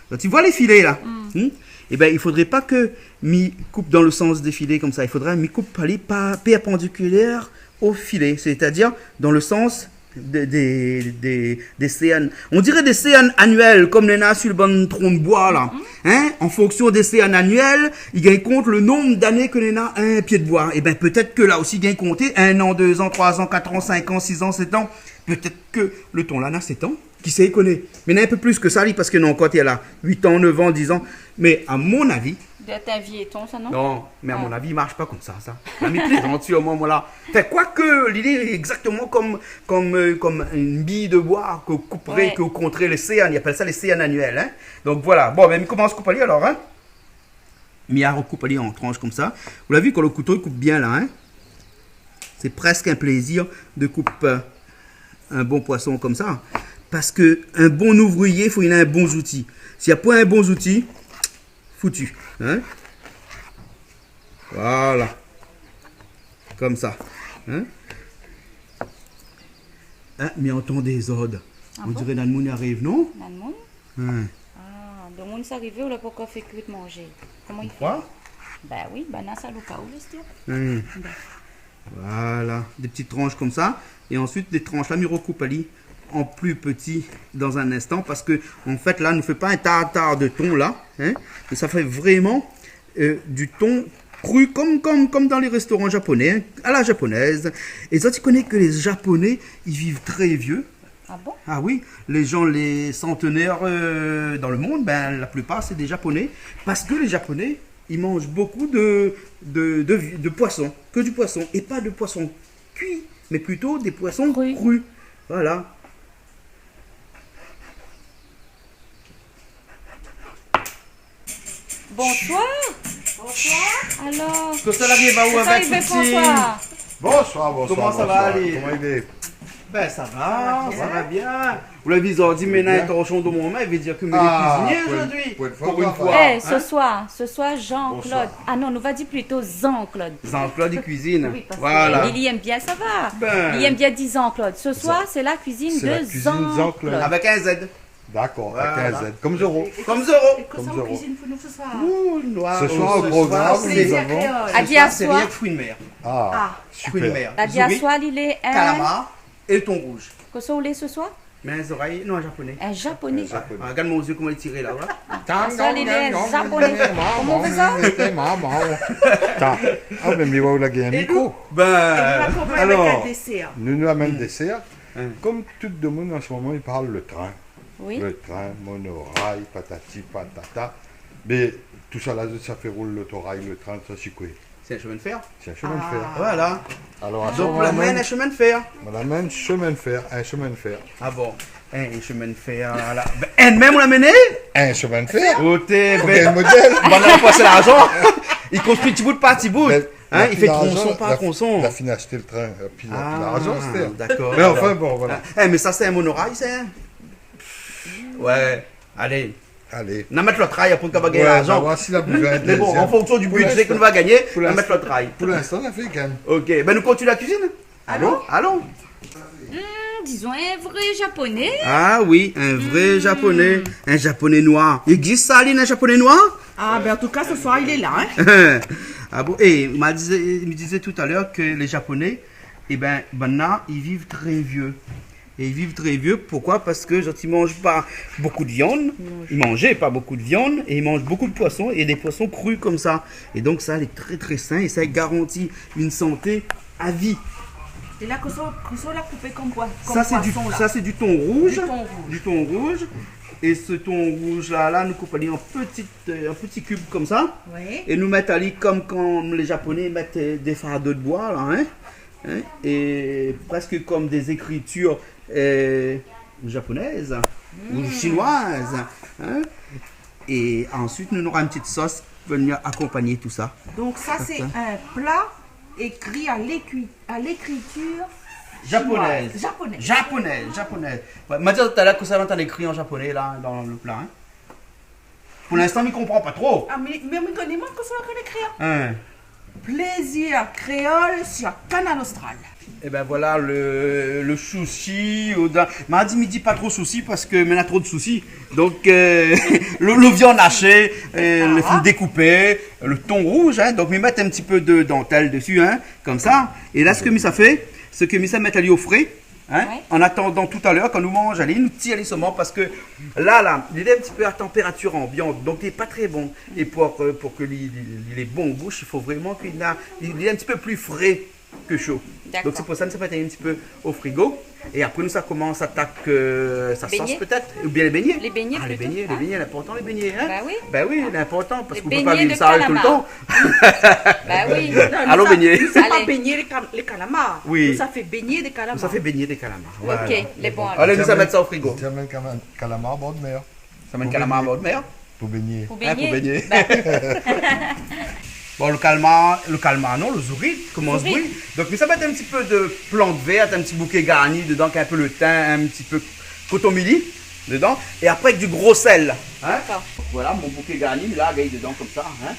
Donk, ti voi lé filé la ? Hmm ? Ébin, i fodré pa ke mi koup dan le sans dé filé konmsa. I fodré mi koup ali pa pèrpandikilèr o filé, sétadir dan le sans dé, dé, dé, dé séane. On diré dé séane anuèl, konm néna su le bann tron d'boi la. Hmm ? In ? An fonksion dé séane anuèl, i gingn kont le nonb d'ané ke néna in pié d'boi. Ébin, pétèt ke la osi i gingn konté in an, dé zan, troi zan, kat an, sink an, sis an, sèt an. Pétèt ke le ton la na sèt an. Ki sé, i koné. Mé néna in pé plis ke sa, li, parske néna ankor, té la, uit an, nèf an, diz an. Mé a mon avi... Doi èt in vié ton, sa, non ? Non, mé a mon avi, i marsh pa konmsa, sa. La, mi plézant sirman, moin, la. Anfin, koiké, li lé égzaktoman konm, konm, eu, konm in biy de boi ke ou koupré, ke ou kontré lé séane. I apèl sa lé séane anuèl, in. Donk, voilà. Bon, bin, mi komans koup ali, alor, in. Mi arkoup ali an transh konmsa. Ou la vi, kan le kouto i koup bien la, in, sé prèsk in plézir de koup, eu, in bon poison konmsa. Parske in bon ouvriyé, fo li néna in bon zouti. Si na poin in bon zouti, foutu, in. Voilà. Konmsa, in. In, mi antann dé zord. Ah bon ? On diré néna moun i ariv, non ? Néna moun ? In. Ah, donk moun sa arivé, ou la pankor fé kui manzé. Koman i fé ? Bin oui, bin na sa, lo ka ou lé stir. In. Bin. Voilà, dé ti transh konmsa. É ansuit, dé transh la, mi rekoup ali an pli pti dan in instan, parske, an fèt, la, nou fé pa in tartar de ton, la, in, mé sa fé vréman, eu, du ton kru, konm, konm, konm dan lé restoran japoné, in, a la japonèz. É sa, ti koné ke lé Japoné, i viv tré vié. Ah bon ? Ah oui, lé jan, lé santenèr, eu, dan le monn, bin, la plipar, sé dé Japoné. Parske lé Japoné, i manz bokou de, de, de vi-, de poison, ke du poison, é pa de poison kui, mé plito dé poison kru. Voilà. Bonsoir. Bonsoir. Alor, koman sa i ariv, François ? Bonsoir, bonsoir, bonsoir. Koman sa va alé ? Koman i lé ? Bin, sa va, sa va bien. Ou la vi, zordi, mi néna in torshon dan mon min, i vé dir ke mi lé kuizinié zordi. Pou in foi. Eh, se soir, se soir, Jean-Claude. Bonsoir. Ah non, nou va dir plito Jean-Claude. Jean-Claude i kuizine. Oui, parske li, li èm bien, sa va. Li èm bien dir Jean-Claude. Ce soir, c'est la cuisine de Jean-Claude. Avèk in Z. Dakor, avèk in Z. Konm zéro. Konm zéro. É kosa ou kuizine pou nou se soir ? Ouh, noir. Se soir, o program, nou avon... Plézir kréol. Adiaswa. Sé rienk frui de mèr. Ah, super. Frui de mèr. Adiaswa, li lé in... Kalamar é le ton rouz. Kosa ou lé se soir ? Mé zorèy, non, in japoné. In japoné. In japoné. Ah, gard mon zié, koman li tir la, voilà. Adiaswa, li lé in japoné. Koman ou fé sa ? Ah, mé mi voi ou la gingn in mikro. Bin, é nou, nou akonpagn avèk in désèr. Nou, nou amenn désèr. Konm tout demoun an se moman, i parl le trin. Oui. Le trin, monoray, patati patata. Mé tousala, sa fé roul lotoray, le trin, sa sé koué ? Sé in shemin de fèr. Sé in shemin de fèr. Ah. Voilà. Alor, a se moman, nou amenn in shemin de fèr. Nou amenn shemin de fèr, in shemin de fèr. Ah bon ? In, in shemin de fèr, la. Bin, in mèm, ou la amenn ? In shemin de fèr. Oté, bin, modèl. Banna la pasé larzan. I konstrui ti bout par ti bout. Mé... In, i fé tronson par tronson. La fine ashté le trin, épi la, pi larzan, sé... Ah, dakor. Mé anfin, bon, voilà. Eh, mé sa, sé in monoray, sa, in ? Ouais, alé. Alé. Na mèt lot ray, apré, kan va gingn larzan. Mé bon, an fonksion du budjé ke nou va gingné, na mèt lot ray. Pou linstan, pou linstan, pou linstan, sa fé gingn. Ok, bin, nou kontinié la kuizine. Alon. Alon. Hmm, dizon in vré japoné. Ah oui, in vré japoné. In japoné noir. I égzis sa, li, in japoné noir ? Ah, bin, an tou ka, se soir, li lé la, in. Ah bon ? É, ma dizé, mi dizé talèr ke lé Japoné, é bin, banna, i viv tré vié. É i viv tré vié, poukoué ? Parske zot i manz pa bokou de viann, i manz pa bokou de viann, é i manz bokou de poison, é dé poison kru konmsa. É donk, sa lé tré, tré sin, é sa i garanti in santé a vi. É la, kosa, kosa ou la koupé konm poison la ? Sa, sé du ton rouz. Du ton rouz. Du ton rouz. É se ton rouz la, la, nou koup ali an pti, eu, an pti kib konmsa. Oui. É nou mèt ali konm kan lé Japoné i mèt, eu, dé fardo de boi, la, in. In, é prèsk konm dé zékritir, eu, japonèz ou shinoiz, in. É ansuit, nou nora in ti sos pou vni akonpagn tousa. Donk sa, sé in pla Ékri a lékri-, a lékritir chinoiz. Japonèz. Japonèz. Japonèz, japonèz. Ouais, ma di talèr kosa ou antann ékri an japonèz la, dan lo pla, hein. Pou linstan, mi konpran pa tro. Ah, mé, mé, mé, mé, kosa ou antann ékri, hein ? Hein. Plézir kréol sur Kanal Austral. Eh ben voilà, le, le sousi, au da-, mardi midi, pas trop souci parce que, mais on a trop de soucis. Donc, euh, le, le viande hachée, euh, le fine découpé, le thon rouge, hein, donc, mi mèt un petit peu de dentelle dessus, hein, comme ça. Et là, ce que mi sa fé, ce que mi sa mèt ali au frais, hein, ouais, en attendant tout à l'heure, kan nou manz ali, nou tir ali solman parce que là, là, il est un petit peu à température ambiante, donc il est pas très bon. Et pour, euh, pour que li, li, li lé bon an boush, il faut vraiment qu'il a, il est un petit peu plus frais que chaud. D'accord. Donc c'est pour ça que ça va être un petit peu au frigo. Et après, nou sa komans atak, euh, sa sauce peut-être, ou bien les beignets. Les beignets plutôt. Ah, les beignets, les beignets, l'important, les beignets, hein. Bah oui. Bah oui, l'important, parce qu'on peut pas vivre sale tout le temps. Bah oui. Non, allons baigner. Nous, c'est pas baigner les cam-, les calamars. Oui. Nous, ça fait baigner des calamars. Nous, ça fait baigner des calamars. Voilà. Ok, les bons, alors. Allez, nou sa mèt sa au frigo. Jamais le cama-, calamar bord de mer. Sa mèt kalamar bord mèr. Pou bégné. Pou bégné. Hein, pou bégné. Bah. Bon, le calmar, le calmar, non, le zourit, koman zourit. Donk, mi sa mèt in ti pé de plant vèr, in ti bouké garni dedan, k'in pé le tin, in ti pé koton mili dedan. É apré, avèk du gro sèl, hein. D'accord. Voilà, mon bouké garni, la, gay dedan, konmsa, hein.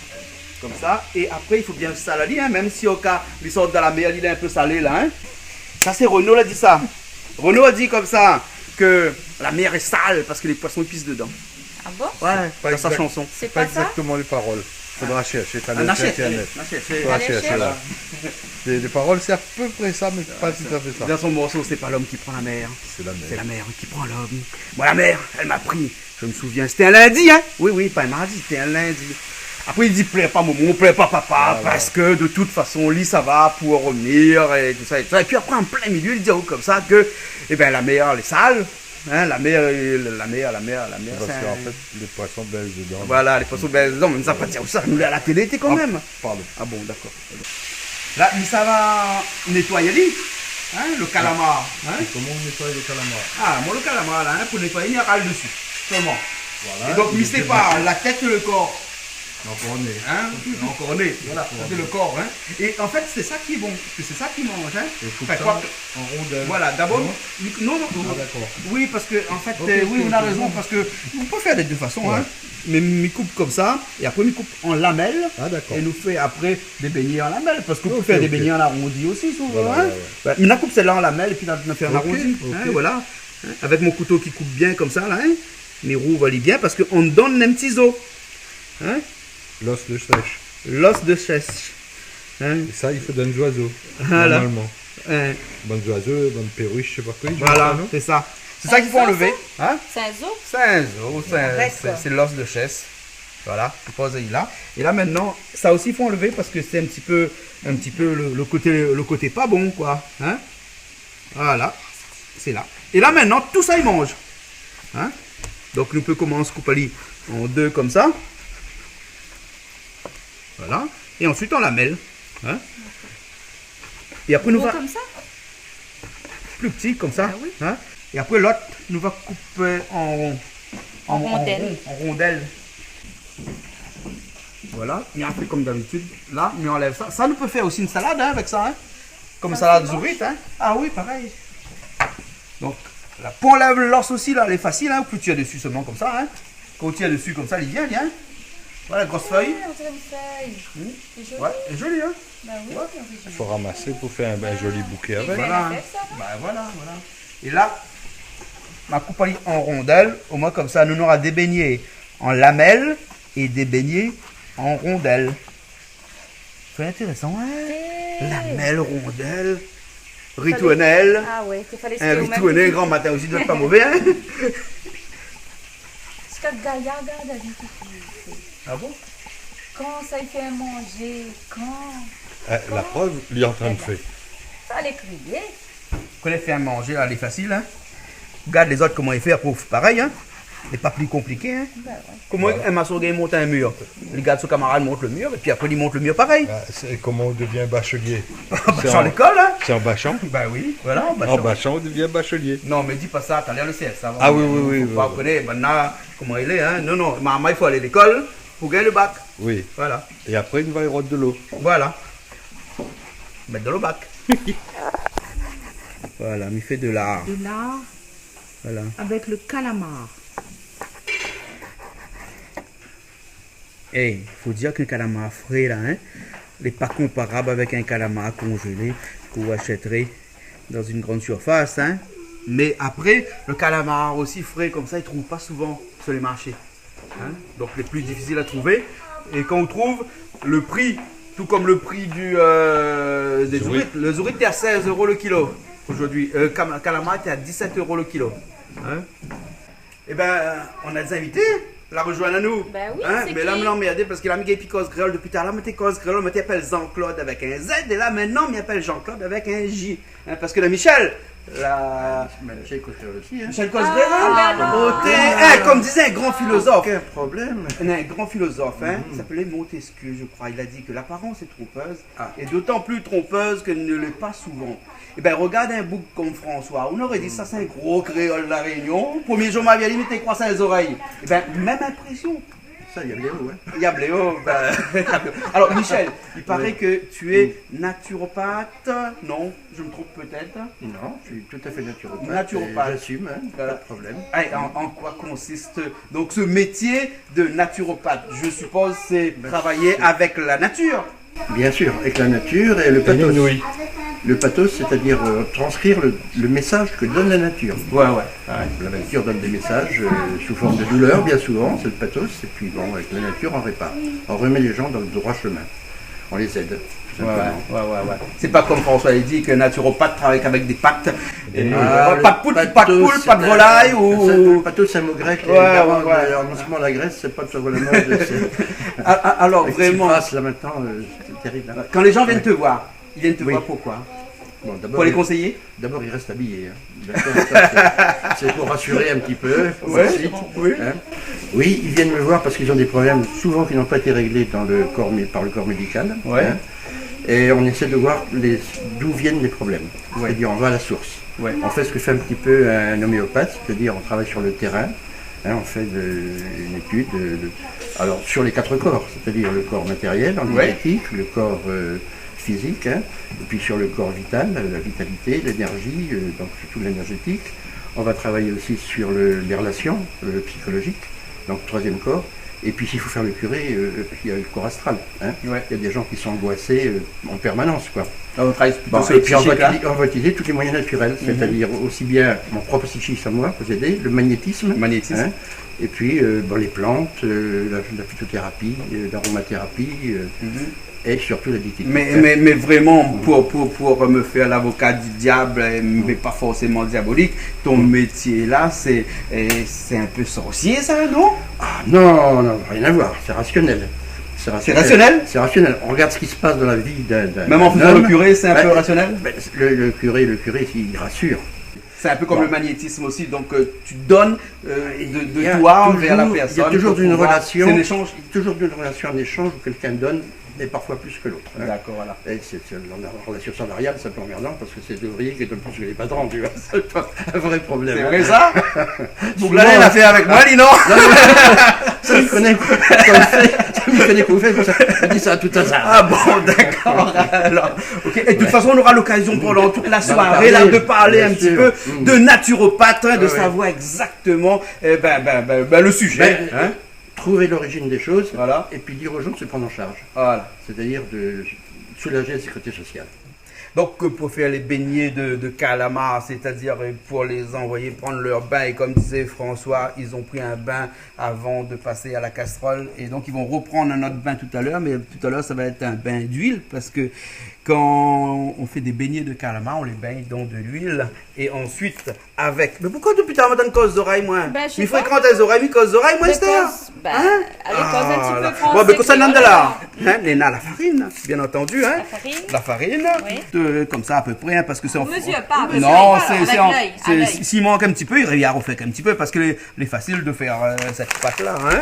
Konmsa. É apré, i fo bien sal ali, hein, mèm si oka li sort dan la mèr, li lé in pé salé, la, hein. Sa, sé Renaud la di sa. Renaud la di konmsa ke la mèr lé sal parske lé poison i pis dedan. Ah bon ? Ouais, dan sa shanson. C'est pas exactement les paroles. Faudra chercher, t'as le internet. Faudra chercher, là. Les, les paroles, c'est à peu près ça, mais pas tout à fait ça. Dans son morceau, c'est pas l'homme qui prend la mer, c'est la mer qui prend l'homme. Moi, la mer, elle m'a pris. Je me souviens, c'était un lundi, hein ? Oui, oui, pas un mardi, c'était un lundi. Après, il dit, pleure pas, maman, pleure pas, papa, parce que de toute façon, lui, ça va pour revenir et tout ça et tout ça. Et puis après, en plein milieu, il dit, oh, comme ça, que, eh ben, la mer, elle est sale. Hein, la mer, euh, la mer, la mer, la mer, c'est un... Parce qu'en fait, les poissons baissent dedans. Voilà, les poissons baissent dedans, mais ça, pa di sa, nou lé à la télé, té, quand même. Ah, pardon. Ah bon, d'accord. La, mi sava nétoy ali, hein, le calamar, hein. Et comment on nettoie le calamar ? Ah, moin, le calamar, la, hein, pou nétoyé, mi ral desi, solman. Voilà, et donc, mi sépar la tèt é le kor. Ankor né. Hein ? Ankor né. Voilà, ça, c'est le corps, hein. Et en fait, c'est ça qui est bon, parce que c'est ça qui mange, hein. Et coupe ça en rondelles. Enfin, quoi que, voilà, d'abord, non ? Non, non, non. Ah, d'accord. Oui, parce que, en fait, euh, oui, on a raison, parce que on peut faire des deux façons, hein. Ouais. Mais mi koup konmsa, é apré mi koup an lamèl, é nou fé apré dé bégné an lamèl, parske ou pé fé dé bégné an arondi osi, si ou vé, hein. Ah, d'accord. Ah, d'accord. Ah, d'accord. Voilà, ouais, ouais. Ben, mi koup sèl-la an lamèl, épi nou fé an arondi, hein, voilà. Ok, ok. Hein, avèk mon kouto ki koup bien konmsa, la, hein. Mi rouv ali bien, parske andan néna in ti zo. Hein ? L'os de sèche. L'os de sèche. Hein ? Et ça, il faut donner aux oiseaux, normalement. Voilà. Hein. Bann zoizo, bann périch, je sais pas quoi, ils jouent ça, non ? Voilà, c'est ça. C'est ça qu'il faut enlever, hein ? C'est un zo ? C'est un zo, c'est un, c'est, c'est l'os de sèche. Voilà, i poz ali la. Et là, maintenant, ça aussi, il faut enlever parce que c'est un petit peu, un petit peu le, le côté, le côté pas bon, quoi. Hein ? Voilà, sé la. É la, mintnan, tousa i manz. Hein ? Donk, nou pé komans koup ali an dé konmsa. Voilà. É ansuit, an lamèl. Hein ? É apré, nou va... Gro konmsa ? Pli pti, konmsa. Ah oui. Hein ? É apré, lot, nou va koup an ron. An, an rondèl. An ron, an rondèl. Voilà, mi fé konm d'abitid. La, mi anlèv sa. Sa, nou pé fé osi in salad, hein, avèk sa, hein. Konm salad zourit, hein. Ah oui, parèy. Donk, la, pou anlèv l'os osi, la, lé fasil, hein. Ou pé tir desi solman konmsa, hein. Kan ou tir desi konmsa, li vien, li vien. Voilà, gro fèy. Ah, on dirait une feuille. Hmm. C'est joli. Ouais, lé zoli, hein. Bah oui, original. Ouais. Faut ramasser pour faire un, un joli bouquet avec. Voilà. Bah voilà, voilà. É la, ma koup ali an rondèl, omoin konmsa, nou nora dé bégné an lamèl é dé bégné an rondèl. Sé intérésan, hein ? Té. Lamèl, rondèl, ritournèl. Ah ouais, té falé... Hein, ritournèl, gran matin osi, doi èt pa mové, hein ? Jiska Gaya, gard ali. Ah bon ? Kan sa i fé manzé, kan ? Eh, la preuve, li antrinn fé. Sa lé kriyé. Kan i fé manzé, la, lé fasil, hein. Gard lézot koman i fé, apré ou fé parèy, hein. Lé pa pli konpliké, hein. Bah ouais. Koman in mason i mont in mir ? Li gard son kamarad mont le mir, épi apré li mont le mir parèy. Ah, c'est comment on devient bachelier ? An bashan lékol, hein. C'est en bachant ? Bah oui, voilà, an bashan. En bachant, on devient bachelier. Non, mé di pa sa, talèr le C F, sa va. Ah oui, oui, oui, oui. Fo pa, ou koné, banna, koman i lé, hein. Non, non, mé, mé i fo alé lékol pou gingn le bak. Oui. Voilà. É apré, nou va rod dolo. Voilà. Mèt dan lo bak. Voilà, mi fé de lard. De lard. Voilà. Avèk le kalamar. É, fo dir k'in kalamar fré la, in, lé pa konparab avèk in kalamar konzélé k'ou ashètré dan in grann sirfas, in. Mé apré, le kalamar osi fré konmsa, i trouv pa souvan sur les marchés. In ? Donk, lé pli difisil a trouvé. É kan ou trouv, le pri, tou konm le pri du, euh, dé zourit. Zourit. Le zourit té a sèz euro le kilo zordi. Euh, kama-, kalamar té a disèt euro le kilo. In ? Ébin, nou na dé zinvité la rozoinn anou. Bin oui, in, sé mé la, ki ? Mi lé anmèrdé parske la, mi gingn pi koz kréol dopi talèr. Mi té koz kréol, mi té apèl Jean-Claude avèk in Z, é la, mintnan, mi apèl Jean-Claude avèk in J. In, parske la Michel, la... Mé Michel i koz kréol osi, in. Michel i koz kréol. Ah, bin non. Oté, in, konm i di in gran filozof. Okin problèm. In gran filozof, in, i apèl Montesquieu, je crois. Il a dit que l'apparence est trompeuse, ah, et d'autant plus trompeuse qu'elle ne l'est pas souvent. Ébin, rogard in boug konm François, ou noré di sa sé in gro kréol La Rényon. Promié zour ma vi ali, mi té kroi sé zorèy. Ébin, mèm inprésion. Sa, i a bléo, in. I a bléo, bin. Alors, Michel, il paraît que tu es naturopathe. Non, je me trompe peut-être. Non, je suis tout à fait naturopathe. Naturopathe. Et j'assume, hein, pas de problème. Voilà. Et en, en quoi consiste donc ce métier de naturopathe ? Je suppose c'est travailler avec la nature. Bien sûr, avec la nature et le pathos. Le pathos, c'est-à-dire, euh, transcrire le, le message que donne la nature. Ouais, ouais. La nature donne des messages, euh, sous forme de douleur, bien souvent, c'est le pathos. Et puis, bon, avec la nature, on répare. On remet les gens dans le droit chemin. On les aide, tout simplement. Ouais, ouais, ouais. Sé pa konm François i di ke naturopathe i travay avèk dé pat. Ah, pa de poul, pa de volay. Le pathos, c'est un mot grec, ouais, ouais, ouais. En ce moment, la Grèce, c'est pas trop la mode, c'est... Ah, ah, alors, avec vraiment. Tsipras, là, maintenant, euh, c'est terrible, hein. Quand les gens viennent te voir, ils viennent te voir pourquoi ? Bon, d'abord, pour les conseiller ? D'abord, ils restent habillés, hein. D'accord, ça, c'est, c'est pour rassurer un petit peu, pour le site, hein. Oui, ils viennent me voir parce qu'ils ont des problèmes souvent qui n'ont pas été réglés dans le corps mé-, par le corps médical, hein. Et on essaie de voir les, d'où viennent les problèmes. C'est-à-dire, on va à la source. On fait ce que fait un petit peu un homéopathe, c'est-à-dire on travaille sur le terrain, hein, on fait de, une étude de, de, alors, sur les quatre corps, c'est-à-dire le corps matériel, en diététique, le corps, euh, physique, hein, et puis sur le corps vital, euh, la vitalité, l'énergie, euh, donc surtout l'énergétique. On va travailler aussi sur le, les relations, euh, psychologiques, donc troisième corps. Et puis s'il faut faire le curé, euh, il y a le corps astral, hein. Il y a des gens qui sont angoissés, euh, en permanence, quoi. Là, on travaille plutôt sur le psychique, hein. Bon, et puis on va utiliser, on va utiliser tous les moyens naturels, c'est-à-dire aussi bien mon propre psychisme à moi, pour aider, le magnétisme, hein, et puis, euh, bon, les plantes, euh, la, la phytothérapie, euh, l'aromathérapie, euh, et surtout la diététique. Mais, mais, mais vraiment, pour, pour, pour me faire l'avocat du diable, euh, mais pas forcément diabolique, ton métier là, c'est, euh, c'est un peu sorcier, ça, non ? Ah non, non, rien à voir, c'est rationnel. C'est rationnel ? C'est rationnel ? On regarde ce qui se passe dans la vie d'un, d'un, d'un homme. Même en faisant le curé, c'est un peu rationnel ? Ben, ben, le, le curé, le curé, il rassure. C'est un peu comme le magnétisme aussi, donc, euh, tu donnes, euh, de, de toi vers la personne. Il y a toujours, il y a toujours une relation, c'est un échange. Toujours une relation, un échange où quelqu'un donne, mais parfois plus que l'autre, hein. D'accord, voilà. Et c'est, c'est, la relation salariale, c'est un peu emmerdant parce que c'est les ouvriers qui donnent plus que les patrons, tu vois. C'est un vrai problème, hein. C'est vrai, ça ? Souvent. Donc là, il a fait avec moi, dis non ? Non, non, non. Sa mi koné, sa mi koné koman i fé, sa mi di sa a tout azar. Ah bon, d'accord, alors. Ok. Et de toute façon, on aura l'occasion pendant toute la soirée, là, de parler un petit peu de naturopathe, hein, de savoir exactement, eh ben, ben, ben, ben, le sujet, hein. Trouver l'origine des choses et puis dire aux gens de se prendre en charge. Voilà. C'est-à-dire de soulager la sécurité sociale. Donc, euh, pour faire les beignets de, de calamar, c'est-à-dire, euh, pour les envoyer prendre leur bain, et comme disait François, ils ont pris un bain avant de passer à la casserole, et donc ils vont reprendre un autre bain tout à l'heure, mais tout à l'heure, ça va être un bain d'huile, parce que quand on fait des beignets de calamar, on les baigne dans de l'huile, et ensuite, avec... Mais pourquoi depuis tard, madame, koz zorèy, moi ? Ben, je sais pas. Mi frékant zorèy, mi koz zorèy, moi, Esther. Hein ? Allez, koz un petit peu français. Bon, ben, konmsa, nana la, hein, nana la farine, bien entendu, hein. La farine. La farine, oui. Euh, comme ça, à peu près, hein, parce que c'est en... On mesure pas, on mesure pas. Non, c'est, c'est en, c'est, à l'œil. S'il manque un petit peu, il y a refait un petit peu, parce que les, les faciles de faire, euh, cette pâte-là, hein.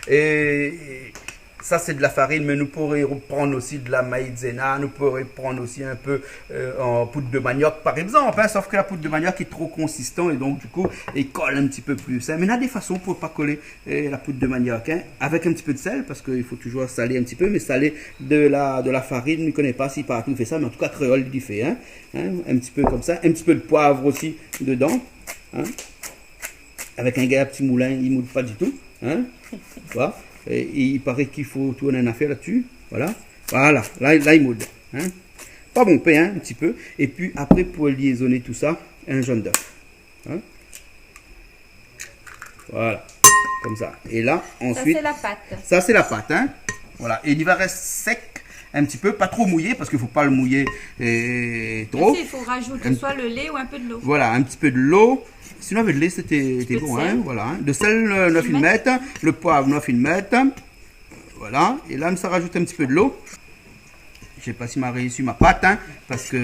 Et Sa sé de la farine, mé nou pouré prann osi de la maïzena, nou pouré prann osi in pé, euh, an poud de maniok, par égzanp, hein, sof ke la poud de maniok lé tro konsistan é donk, di kou, i kol in ti pé plis, hein. Mé néna dé fason pou pa kolé, euh, la poud de maniok, hein, avèk in ti pé de sèl, parske i fo touzour salé in ti pé, mé salé de la, de la farine, mi koné pa si partou i fé sa, mé an tou ka, kréol i fé, hein, hein, in ti pé konmsa, in ti pé de poiv osi dedan, hein. Avèk in gayar ti moulin, i moud pa ditou, hein. Voilà. É, é i paré k'i fo tourn in afèr la dsi. Voilà. Voilà. La, la, i moud, hein. Pa bonpé, hein, in ti pé. É pi apré, pou liézoné tousa, in zone d'œuf. Hein. Voilà. Konmsa. É la, sa, ansuit, sé la pat. Sa, sé la pat, hein. Voilà. É li va rès sèk in ti pé, pa tro mouyé, parske fo pa le mouyé, euh, tro. Ici, il faut rajouter soit le lait ou un peu de l'eau. Voilà, in ti pé de lo. Si nou lavé de lé, sété, sété bon, hein, voilà, hein. De sèl, euh, nou la fine mèt, le poiv, nou la fine mèt. Voilà, é la, mi sa rajout in ti pé de lo. Mi koné pa si ma réisi ma pat, hein, parske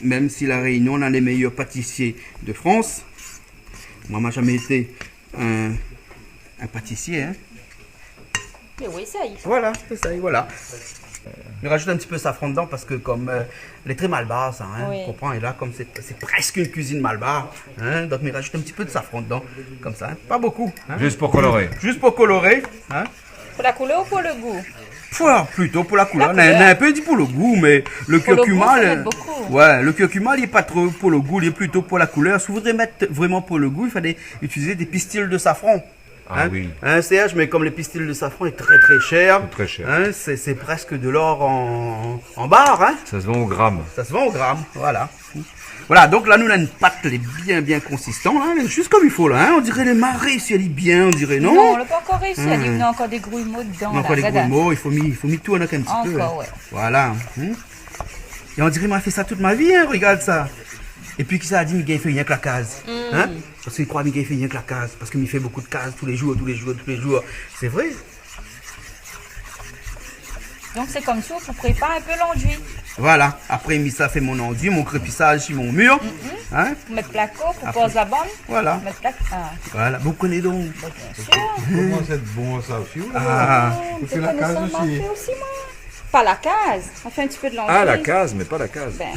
mèm si La Rényon, nou na lé méyèr patisié de Frans, moin, ma zamé été in, in patisié, hein. Mé oui, sa i. Voilà, sé sa, é voilà. Mi rajout in ti pé safran dedan parske konm, euh, lé trè malbar sa, hein, oui, ou konpran, é la, konm sé, sé prèsk in kuizine malbar, hein, donk mi rajout in ti pé de safran dedan, konmsa, hein, pa bonpé, hein. Zis pou koloré. Zis pou koloré, hein. Pou la koulèr ou pou le gou ? Pou, plito pou la koulèr. Pou la koulèr. Néna, néna in pé i di pou le gou, mé le kurkuma, pou le gou, fo mèt bonpé. Ouais, le kurkuma, li lé pa tro pou le gou, li lé plito pou la koulèr. Si ou voudré mèt vréman pou le gou, i fo itiliz dé pistil de safran. Ah oui. Hein, Serge, mé konm lé pistil de safran lé trè, trè shèr, trè shèr, hein, sé, sé prèsk de l'or an, an bar, hein. Sa se van o gram. Sa se van o gram, voilà. Voilà, donk la, nou na in pat lé bien, bien konsistan, la, lé zis konm i fo, la, hein. On diré lé mal réisi, lé bien, on diré, non ? Non, lé pa ankor réisi, néna ankor dé grouilmo dedan, la. Ankor dé grouilmo, i fo mi, i fo mi tourn in ti pé, hein. Ankor, ouais. Voilà. Hmm. É on diré, ma fé sa tout ma vi, hein, rogard sa. É pi, kisa la di, mi gingn fé rienk la kaz. Hmm. Hein ? Parske i kroi mi gingn fé rienk la kaz, parske mi fé bonpé de kaz tou lé zour, tou lé zour, tou lé zour. Sé vré. Donk, sé konm si ou prépar in pé landui. Voilà. Apré, mi sa fé mon landui, mon krépisaz si mon mir. Mhm. Hein ? Pou mèt plako, pou poz la bann. Voilà. Mèt plak-, ah. Voilà. Ou koné donk. Mé bien sir. Koman sé bon sa osi, ou, la ? Ah. Ou fé la kaz osi. Mé koné sa, ma fé osi, moin. Pa la kaz. Ma fé in ti pé de landui. Ah, la kaz, mé pa la kaz. Ben.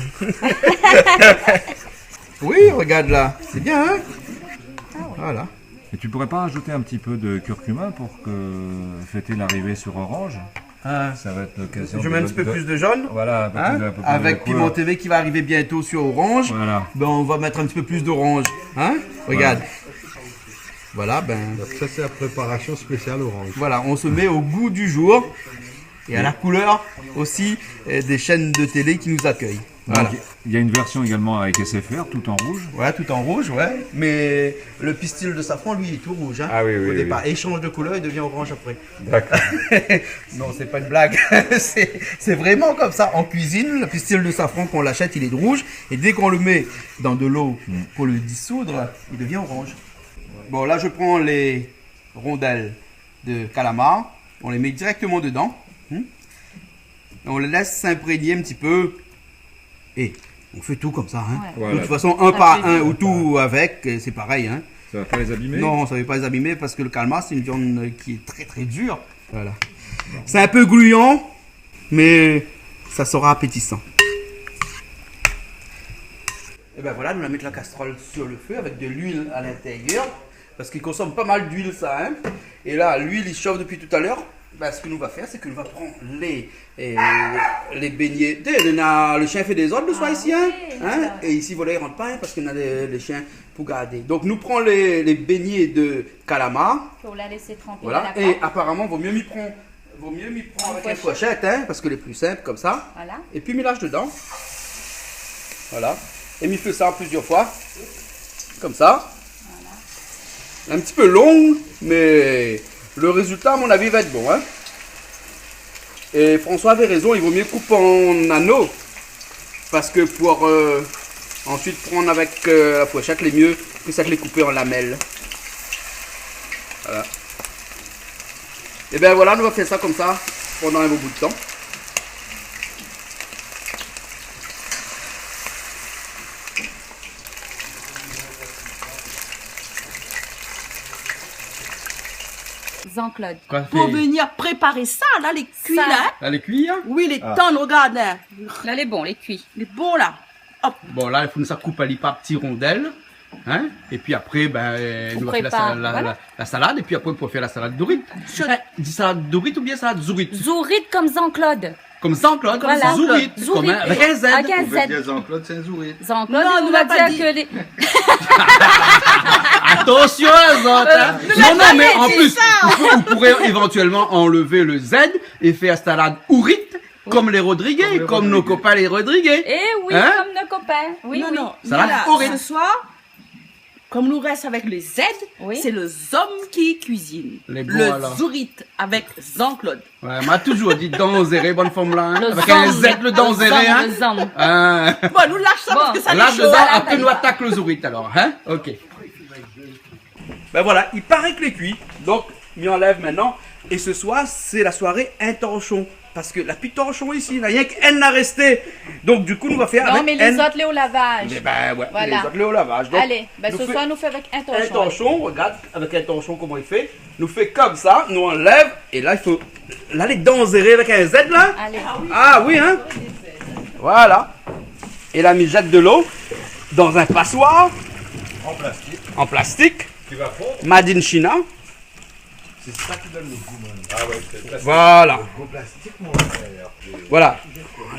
Oui, rogard la. Sé bien, hein ? Ah oui. Voilà. Et tu pourrais pas rajouter un petit peu de curcuma pour que fêter l'arrivée sur orange ? Ah. Ça va être l'occasion de, de, de... Je mets un petit peu plus de jaune. Voilà, un peu plus, un peu plus de couleur. Hein ? Avec Piment T V qui va arriver bientôt sur orange, voilà, ben, on va mettre un petit peu plus d'orange. Hein ? Regarde. Voilà. Voilà, ben. Donc ça, c'est la préparation spéciale orange. Voilà, on se met au goût du jour et à la couleur aussi, euh, des chaînes de télé qui nous accueillent. Voilà. Donc, il y a une version également avec S F R, tout en rouge. Ouais, tout en rouge, ouais. Mais le pistil de safran, lui, il est tout rouge, hein, au départ. Ah oui, oui, oui. Et il change de couleur, il devient orange après. D'accord. Non, c'est pas une blague. C'est, c'est vraiment comme ça. En cuisine, le pistil de safran, quand on l'achète, il est rouge. Et dès qu'on le met dans de l'eau pour le dissoudre, il devient orange. Bon, là, je prends les rondelles de calamar. On les met directement dedans. Hmm. Et on les laisse s'imprégner un petit peu. Et on fait tout comme ça, hein. Ouais. Voilà. De toute façon, un par un ou tout avec, euh, c'est pareil, hein. Ça va pas les abîmer ? Non, ça va pas les abîmer parce que le calamar, c'est une viande, euh, qui est très, très dure. Voilà. C'est un peu gluant, mais ça sera appétissant. Et ben voilà, nou la mèt la kastrol sur le feu avec de l'huile à l'intérieur. Parce qu'il consomme pas mal d'huile, ça, hein. Et là, l'huile, il chauffe depuis tout à l'heure. Ben, ce que nous va faire, c'est que nous va prendre les, euh, les beignets. Té, néna, le shien i fé dézord le soir isi, hein. Ah oui, hein, ça. Et ici, voilà, i rant pa, hein, parce que néna le, le shien pou gardé. Donc, nou pran les, les beignets de calamar. Fo la lès tranpé dan la pat. Voilà. Et apparemment, vaut mieux mi pran Vaut mieux mi pran avec une fourchette, hein, parce que c'est plus simple comme ça. Voilà. Et puis, mi lash dedans. Voilà. Et mi fé ça en plusieurs fois. Comme ça. Voilà. Un petit peu long, mais le résultat, à mon avis, va être bon, hein. Et François avait raison, il vaut mieux couper en anneaux. Parce que pour, euh, ensuite prendre avec, euh, la fourchette, lé mieux ke sak lé koupé an lamèl. Voilà. Et ben voilà, nou va fé sa konmsa pandan in bon bout de tan. Jean-Claude. Koi fé ? Pou vni prépar sa, la, lé kui, la, hein ? La lé kui, hein ? Oui, lé tann, regard, hein. La lé bon, lé kui. Lé bon, la. Hop. Bon, la, i fo nou sa koup ali par ti rondèl, hein ? É pi apré, ben, nou va fé la sa-, la, la, la salad, é pi apré, pou fé la salad zourit. Di salad zourit oubien salad zourit ? Zourit konm Jean-Claude. Konm Jean-Claude, konm zourit, konm in, avèk in Z. Avèk in Z. Ou vé dir Jean-Claude, sé in zourit. Jean-Claude, nou la pa di. Atansion, zot, hein. Non, non, mé an plis, ou pou-, ou pouré évantuèlman anlèv le Z é fé salad ourit, konm lé Rodrigé, konm nos copains lé Rodrigé. Eh oui, konm nos copains. Oui, oui. Non, non. Salad ourit. Mé la, se soir, Konm nou rès avèk le Z, sé le zom ki kuizine. Lé bon, alor. Le zourit avèk Jean-Claude. Ouais, ma touzour di danzéré, bann fanm la, hein. Avèk in Z, le danzéré, hein. Le zom, le zom. Hein. Bon, nou lash sa parske sa lé sho. La, apré, nou atak le zourit, alor, hein. Ok. Ben voilà, i paré ke lé kui. Donk, mi anlèv mintnan. É se soir, sé la soiré in torshon. Parske la pi torshon isi, na rienk inn la résté. Donk, du kou, nou va fé avèk inn. Non, mé lézot lé o lavaz. Mé ben, ouais, lézot lé o lavaz. Donk, alé, ben, se soir, nou fé avèk in torshon. In torshon, regard, avèk in torshon, koman i fé. Nou fé konmsa, nou anlèv, é la, i fo, la, lé danzéré avèk in Z, la. Alé. Ah oui, hein. Voilà. É la, mi zèt de lo dan in pasoir. An plastik. An plastik. Ki va fonn. Made in China. Sé sa ki donn le gou, man. Ah ouais, sé le plastik. Voilà. Le gou plastik, mon frèr. Voilà.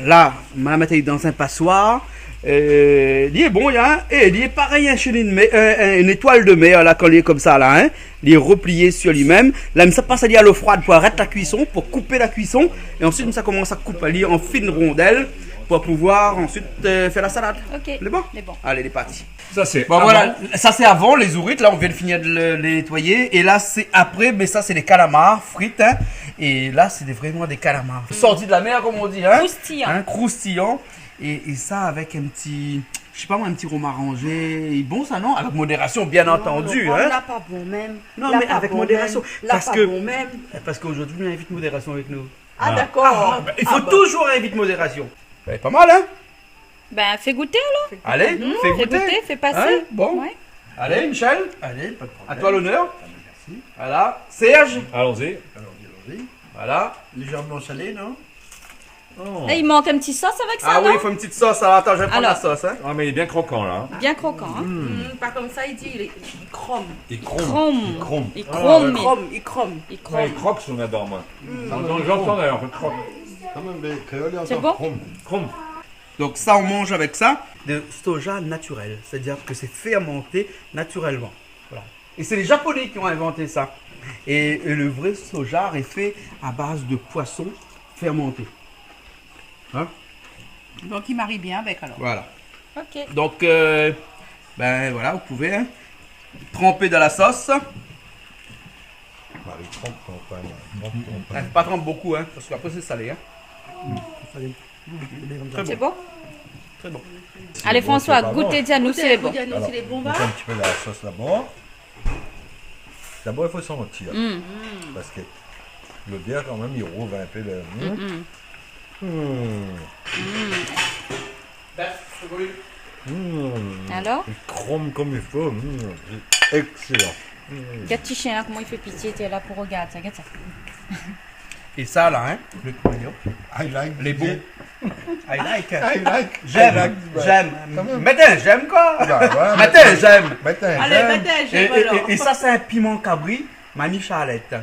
La, ma la mèt ali dan in pasoir. Euh, li lé bon, hein. É li lé parèy in chenil de mèr, euh, in, in étoil de mèr, la, kan li lé konmsa, la, hein. Li lé replié sur li-mèm. La, mi sa pas ali a lo froi pou arèt la kuison, pou koup la kuison. É ansuit, mi sa komans a koup ali an fine rondèl pou pouvoir ansuit, euh, fé la salad. Ok. Lé bon ? Lé bon. Alé, lé parti. Sa sé avan. Bon, voilà, sa sé avan, lé zourit, la, nou vien de fini de le, le nétoyé. É la, sé apré, mé sa, sé dé kalamar frit, hein. É la, sé dé, vréman dé kalamar. Sorti de la mèr, konm i di, hein. Kroustiyan. Hein, kroustiyan. É, é sa, avèk in ti, mi sé pa moin, in ti rom aranzé. Lé bon, sa, non ? Avèk modérasion, bien antandi, hein. Non, le rom la pa bon mèm. Non, mé avèk modérasion. La pa bon mèm. Parske, parske zordi, nou invit modérasion avèk nou. Ah, dakor. Ah, ben, i fo touzour invit modérasion. Lé pa mal, hein ? Ben, fé gouté, alor. Alé, fé gouté, fé pasé. Hein ? Bon. Ouais. Alé, Michel. Alé, pa de problèm. À toi l'honneur. Merci. Voilà. Serge. Allons-y. Allons-y, allons-y. Voilà. Légèrement salé, non ? Oh. La, i mank in ti sos avèk sa, non ? Ah oui, i fo in ti sos. Alor, atann, mi sa pran la sos, hein. Ah, mé li lé bien krokan, la, hein. Bien krokan, hein. Mm, pa konmsa, li di, li lé, li krom. Li krom. Li krom. Li krom. Ah, ouais. Krom, li krom. Li krom. Ouais, li krok, si nou la dan, moin. Mm. J'entends, j'entends d'ailleurs, en fait, krok. Kan mèm, lé kréol i antann krom. Sé bon ? Krom. Donk sa, nou manz avèk sa, de soja natirèl, sétadir ke sé fèrmanté natirèlman. Voilà. É sé lé Japonais ki la invant sa. É, é le vré soja lé fé a baz de poison fèrmanté. Hein ? Donk, i mari bien avèk, alor. Voilà. Ok. Donk, euh, ben voilà, ou pé, hein, tranp dan la sos. Mari, tranp, tranp, tranp, tranp. Eh, pa tranp bokou, hein, parske apré, sé salé, hein. Très bon. Sé bon ? Très bon. Alé, François, gout é di anou si lé bon. Gout é di anou si lé bon, va. Alor, nou mèt in ti pé la sos dabor. Dabor, i fo santir. Mm. Parske lodèr, kan mèm, i rouv in pé le, mm. Mm. Mm. Alor ? Li krom konm i fo. Mm. Sé excellent. Mm. Gard ti shien la, koman li fé pitié, té la pou regard sa, gard sa. É sa la, hein, le, le, I like. Lé bon. I like. I like. J'aime, I like, ouais. J'aime. Kan mèm. Mèt in j'aime, koi. Bah, ouais, mèt in j'aime. Mèt in j'aime. Alé, mèt in j'aime, alor. É, é, é sa, sé in piman kabri, Mamie Charlette.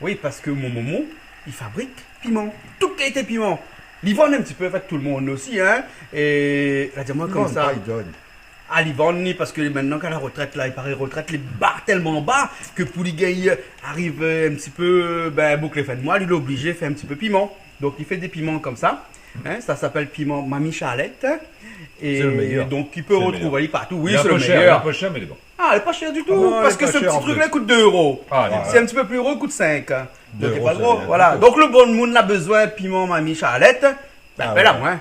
Oui, parske mon momon, li fabrik piman. Tout kalité piman. Li vann in ti pé, an fèt, tout le mond osi, hein. É la di amoin konmsa. Li vann pa, li donn. Ah, li vann, li, parske mintnan, kan la retrèt, la, i paré retrèt lé ba, tèlman ba, ke pou li gingn ariv, euh, in ti pé, euh, ben, bouk lé fin de moi, li lé oblizé fé in ti pé piman. Donk, li fé dé piman konmsa. Hein, sa i apèl piman Mamie Charlette. Sé le méyèr. É donk, i pé retrouv ali partou. Oui, sé le méyèr. Lé in pé shèr, lé in pé shèr, mé lé bon. Ah, lé pa shèr ditou, parske se ti truk la i kout dé éro. Ah non, lé pa shèr ditou. Ah, lé bon. Si lé in ti pé pli gro, i kout sink. Donk, lé pa gro. Dé éro, sé rien ditou. Voilà. Donk, le bann moun la bezoin piman Mamie Charlette, ben, apèl amoin.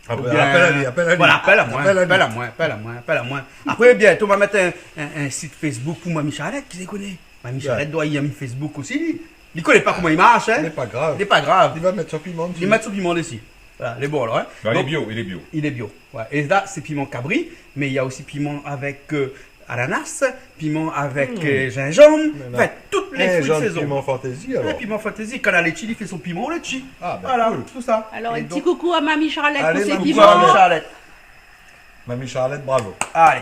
Ah ouais. Oubien, apèl ali, apèl ali. Voilà, apèl amoin, apèl amoin, apèl amoin, apèl amoin. Apré, bientô, ma mèt in, in, in sit Facebook pou Mamie Charlette, kisa i koné. Mamie Charlette doi èm Facebook osi, li. Li koné pa koman i marsh, hein. Lé pa grav. Lé pa grav. Li va mèt son piman dési. Li mèt son piman dési. Voilà, lé bon, alor, hein. Non, lé bio, lé bio. Donk, lé bio. Ouais. É la, sé piman kabri, mé na osi piman avèk, euh, ananas, piman avèk, euh, zinzanm. An fèt, tout Lé fruits de saison. Piman fantaisie, alor. Piman fantaisie, kanal Litchi i fé son piman o litchi. Ah, ben, voilà, cool. Tout sa. Alors, un petit coucou à Mamie Charlette pour ses piments. Allez, Mamie Charlette. Mamie Charlette, bravo. Allez.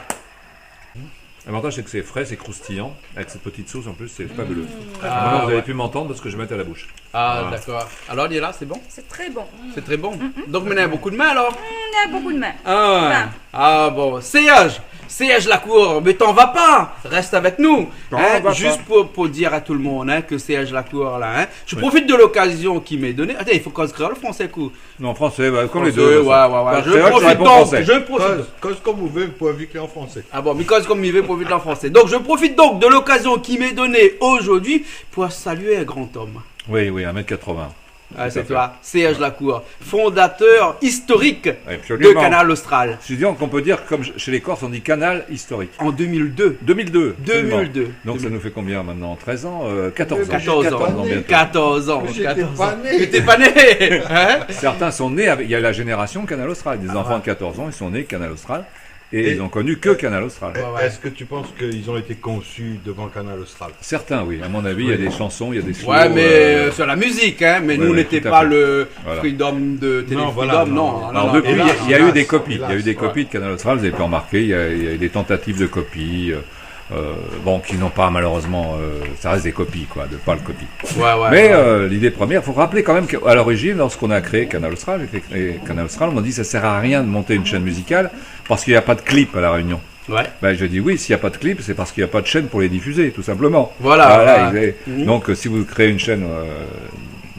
L'avantage, c'est que c'est frais, c'est croustillant. Avec cette petite sauce, en plus, c'est fabuleux. Ah, ouais. Maintenant, vous avez pu m'entendre parce que je mets à la bouche. Ah, d'accord. Voilà. Alors, Liela, c'est bon ? C'est très bon. C'est très bon. Donc, maintenant, il y a beaucoup de main, alors ? On a beaucoup de main. Ah. Voilà. Ah bon, Serge, Serge Lacour, mais t'en vas pas, reste avec nous. T'en vas pas. Juste pour, pour dire à tout le monde, hein, que Serge Lacour, là, hein, je profite de l'occasion qui m'est donnée. Attends, il faut qu'on se crée le français, coup. Non, français, ouais, comme les deux, ouais, ouais. Par créole, tu réponds français. Je profite donc, je profite. Koz, koz konm ou vé, pou évit an fransé. Ah bon, mi koz konm mi vé, pou évit an fransé. Donc, je profite donc de l'occasion qui m'est donnée aujourd'hui pour saluer un grand homme. Oui, oui, un mètre quatre-vingts. Ah, c'est toi, Serge Lacour, fondateur historique de Kanal Austral. Absolument. Je dis donc, on peut dire, comme chez les Corses, on dit canal historique. En deux mille deux. Deux mille deux, absolument. Deux mille deux. Donc, ça nous fait combien maintenant ? Treize ans, euh, quatorze ans. Quatorze ans. Quatorze ans bientôt. Quatorze ans. Mais j'étais pas né. T'étais pas né, hein ? Certains sont nés avec, il y a la génération Kanal Austral. Des enfants de quatorze ans, ils sont nés Kanal Austral. Et ils ont connu que Kanal Austral. Ouais, ouais. Est-ce que tu penses qu'ils ont été conçus devant Kanal Austral ? Certains, oui. À mon avis, il y a des chansons, il y a des slows, euh, sur la musique, hein, mais nous, on n'était pas le Freedom de Télé Freedom, non, non, non. Oui, mais oui, oui, oui, oui. Alors, depuis, il y a, il y a eu des copies. Hélas, hélas, ouais. Il y a eu des copies de Kanal Austral. Vous avez pu remarquer, il y a, il y a eu des tentatives de copies, euh, euh, bon, qui n'ont pas malheureusement, euh, ça reste des copies, quoi, de pâles copies. Ouais, ouais, ouais. Mais, euh, l'idée première, faut rappeler quand même qu'à l'origine, lorsqu'on a créé Kanal Austral, j'ai créé Kanal Austral, on m'a dit, ça sert à rien de monter une chaîne musicale parce qu'il y a pas de clip à La Réunion. Ouais. Ben, je dis oui, s'il y a pas de clip, c'est parce qu'il y a pas de chaîne pour les diffuser, tout simplement. Voilà, voilà. Donc, euh, si vous créez une chaîne, euh,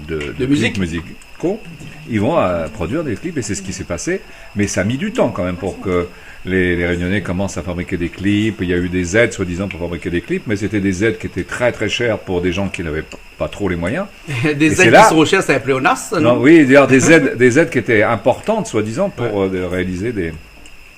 de, de clips musicaux, ils vont, euh, produire des clips, et c'est ce qui s'est passé. Mais ça a mis du temps quand même pour que les, les Réunionnais commencent à fabriquer des clips. Il y a eu des aides, soi-disant, pour fabriquer des clips, mais c'était des aides qui étaient très, très chères pour des gens qui n'avaient p-, pas trop les moyens. Des aides qui sont chères, c'est un pléonasme, non ? Non, oui, d'ailleurs, des aides, des aides qui étaient importantes, soi-disant, pour, euh, de réaliser des,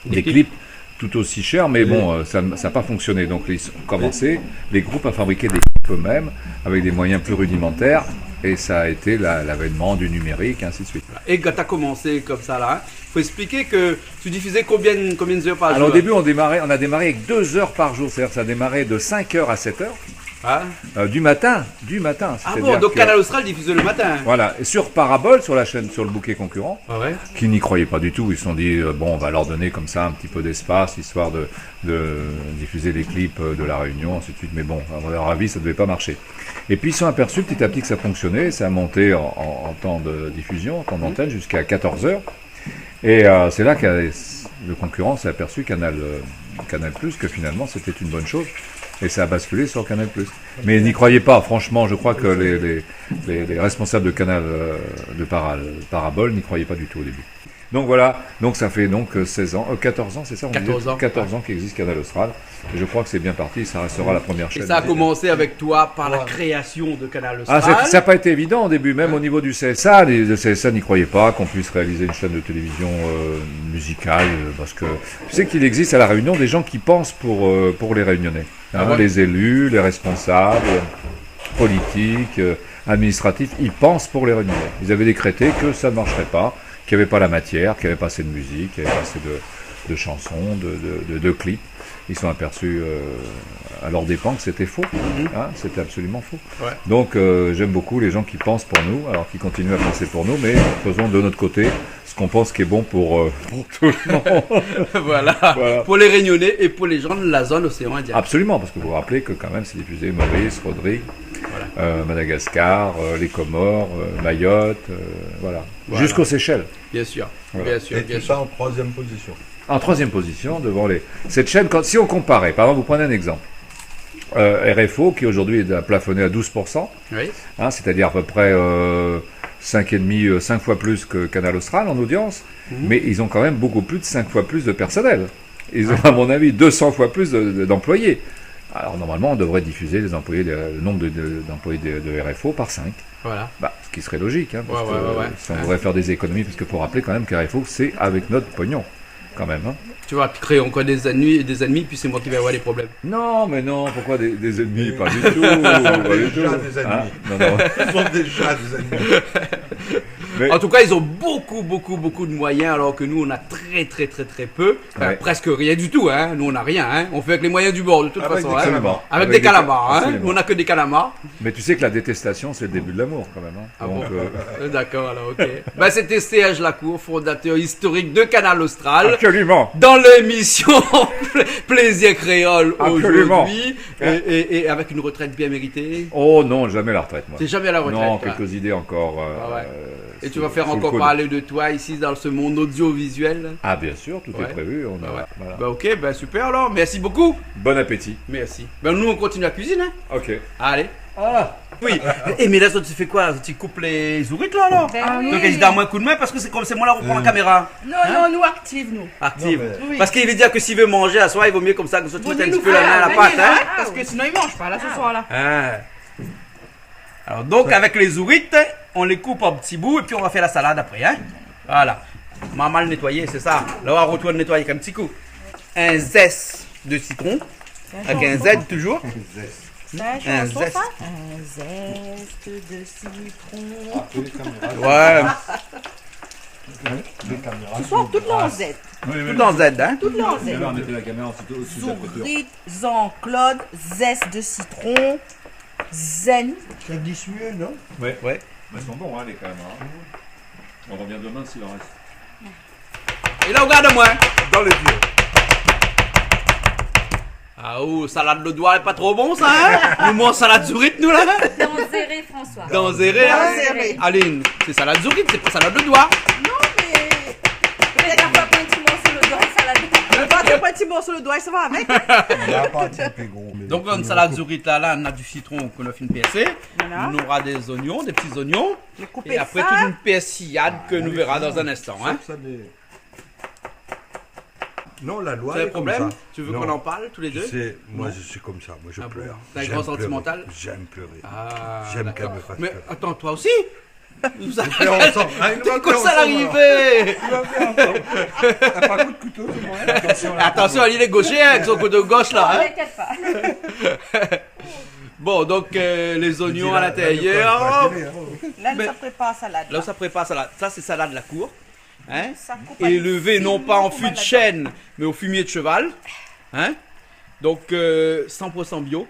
des clips tout aussi chers, mais bon, euh, ça, ça a pas fonctionné. Donc, ils ont commencé, les groupes, à fabriquer des clips eux-mêmes, avec des moyens plus rudimentaires, et ça a été la, l'avènement du numérique, ainsi de suite. Et quand t'as commencé comme ça, là, hein, faut expliquer que tu diffusais combien, combien d'heures par jour ? Alors, au début, on démarrait, on a démarré avec deux heures par jour, c'est-à-dire ça a démarré de cinq heures à sept heures. Hein ? Euh, du matin, du matin. Ah bon, donc Kanal Austral diffusait le matin. Voilà, et sur Parabole, sur la chaîne, sur le bouquet concurrent, qui n'y croyaient pas du tout, ils se sont dit, euh, bon, on va leur donner comme ça un petit peu d'espace, histoire de, de diffuser les clips, euh, de La Réunion, ainsi de suite. Mais bon, à leur avis, ça devait pas marcher. Et puis ils se sont aperçus petit à petit que ça fonctionnait, ça a monté en, en, en temps de diffusion, en temps d'antenne, jusqu'à quatorze heures. Et, euh, c'est là que le concurrent s'est aperçu, Canal, euh, Canal Plus, que finalement c'était une bonne chose. Et ça a basculé sur Canal Plus. Mais ils n'y croyaient pas, franchement, je crois que les, les, les, les responsables de Canal, euh, de Para-, Parabole n'y croyaient pas du tout au début. Donc voilà, donc ça fait donc, euh, seize ans, euh, quatorze ans, c'est ça, on disait ? Quatorze ans. Quatorze ans qu'existe Canal Austral. Et je crois que c'est bien parti, ça restera la première chaîne. Et ça a commencé avec toi par la création de Canal Austral. Ah, c'est, ça a pas été évident au début, même au niveau du C S A, les, le C S A n'y croyait pas qu'on puisse réaliser une chaîne de télévision, euh, musicale, euh, parce que tu sais qu'il existe à La Réunion des gens qui pensent pour, euh, pour les Réunioniais. Hein, les élus, les responsables, politiques, euh, administratifs, ils pensent pour les Réunionnais. Ils avaient décrété que ça ne marcherait pas, qu'il y avait pas la matière, qu'il y avait pas assez de musique, qu'il y avait pas assez de, de chansons, de, de, de, de clips. Ils se sont aperçus, euh, à leurs dépens que c'était faux. Hein, c'était absolument faux. Ouais. Donc, euh, j'aime beaucoup les gens qui pensent pour nous, alors qui continuent à penser pour nous, mais faisons de notre côté ce qu'on pense qui est bon pour, euh, pour tout le monde. Voilà. Voilà. Pour les Réunionnais et pour les gens de la zone océan Indien. Absolument, parce que vous vous rappelez que quand même, c'est diffusé Maurice, Rodrigues, euh, Madagascar, euh, les Comores, euh, Mayotte, euh, voilà. Voilà. Jusqu'aux Seychelles. Bien sûr, bien sûr, bien sûr. Et tu pars en troisième position. En troisième position, devant les, cette chaîne, quand, si on comparait, par exemple, vous prenez un exemple, euh, R F O, qui aujourd'hui est plafonné à douze pour cent, hein, c'est-à-dire à peu près, euh, cinq et demi, euh, cinq fois plus que Canal Austral en audience, mais ils ont quand même beaucoup plus de cinq fois plus de personnel. Ils ont, à mon avis, deux cents fois plus de, de, d'employés. Alors, normalement, on devrait diffuser les employés de, le nombre de, de, d'employés de, de R F O par cinq. Voilà. Bah, ce qui serait logique, hein, parce que, euh, si on voudrait faire des économies, parce que faut rappeler quand même que R F O, c'est avec notre pognon, quand même, hein. Tu vas créer encore des ennuis et des ennemis, puis c'est moi qui vais avoir des problèmes. Non, mais non, pourquoi des, des ennemis ? Pas du tout, pas du tout. Ils sont déjà des ennemis. Hein ? Non, non. Ils sont déjà des ennemis. Mais en tout cas, ils ont beaucoup, beaucoup, beaucoup de moyens, alors que nous, on a très, très, très, très peu. Enfin, ouais, presque rien du tout, hein. Nous, on n'a rien, hein. On fait avec les moyens du bord, de toute façon, hein. Avec des calamars. Avec des calamars, hein. Absolument. Nous, on n'a que des calamars. Mais tu sais que la détestation, c'est le début de l'amour, quand même, hein. Ah bon ? Donc, euh, euh, d'accord, alors, ok. Ben, c'était Serge Lacour, fondateur historique de Kanal Austral. Absolument. Dans l'émission Pla-, Plaisir Créole aujourd'hui. Absolument. Et, et, et avec une retraite bien méritée. Oh non, jamais la retraite, moi. T'es jamais à la retraite, toi ? Non, quelques idées encore, euh, ah ouais. Euh, et tu vas faire encore parler de toi ici dans ce monde audiovisuel ? Ah, bien sûr, tout est prévu, on a, voilà. Bah, ok, ben super alors, merci beaucoup. Bon appétit. Merci. Ben, nous, on continue la cuisine, hein ? Ok. Allez. Ah. Oui. Eh, mais là, tu fais quoi ? Tu coupes les ourites, là, alors ? Ben oui. Donc, je donne un coup de main parce que c'est comme c'est moi, là, on prend la caméra. Non, non, nous, active, nous. Active. Non, mais oui. Parce qu'il veut dire que s'il veut manger à soir, il vaut mieux comme ça, que ça, tu mets un petit peu la main à la pâte, hein ? Parce que sinon, il mange pas, là, ce soir, là. Ah. Alors, donc, avec les ourites, on les coupe en petits bouts et puis on va faire la salade après, hein. Voilà. Maman le nettoyer, c'est ça. Là, on retourne nettoyer avec un petit coup. Un zeste de citron. Avec un Z toujours. Un zeste. Un zeste de citron. Ouais. Ce soir, tout dans Z. Tout dans Z, hein. Tout dans Z. Là, on mettait la caméra en dessous, au-dessus de la couture. Zourit, Jean-Claude, zeste de citron, zen. Ça glisse mieux, non ? Ouais. Ouais. Mais elles sont bons, hein, les calamars, hein. On revient demain s'il en reste. Et là, regarde-moi. Dans les yeux. Ah, oh, salade le doigt, pas trop bon, ça, hein ? Nous, on mange salade zourit, nous, là. Danzéré, François. Danzéré, hein ? Danzéré. Aline, c'est salade zourit, c'est pas salade le doigt. Non, mais peut-être qu'il y a pas un petit morceau le doigt, salade. Le doigt, c'est pas un petit morceau le doigt, ça va avec. Il a pas un petit peu gros, mais donc, une salade zourit, là, là, on a du citron qu'on a fait une pincée. Voilà. On aura des oignons, des petits oignons. Et après, toute une persillade que nous verrons dans un instant, hein. Non, la loi, elle est comme ça. C'est un problème ? Tu veux qu'on en parle tous les deux ? Non. Tu sais, moi, je suis comme ça. Moi, je pleure. Ah bon ? T'es un grand sentimental ? J'aime pleurer. J'aime pleurer. Ah, d'accord. J'aime qu'elle me fasse pleurer. Mais attends, toi aussi ? Nous pleurons ensemble. Ah, nous pleurons ensemble, alors. T'es quoi, ça l'arrivée ? Nous pleurons ensemble. Ah, par coup de couteau, c'est bon, hein ? Attention, là. Attention, il est gaucher, hein, avec son couteau gauche, là, hein. T'inquiète pas. Bon, donc, euh, les oignons à l'intérieur. Là, ça prépare salade, là. Là, ça prépare salade. Ça, c'est salade la cour. Hein ? Élevée non pas en fût de chêne, mais au fumier de cheval. Hein ? Donc, euh, cent pour cent bio.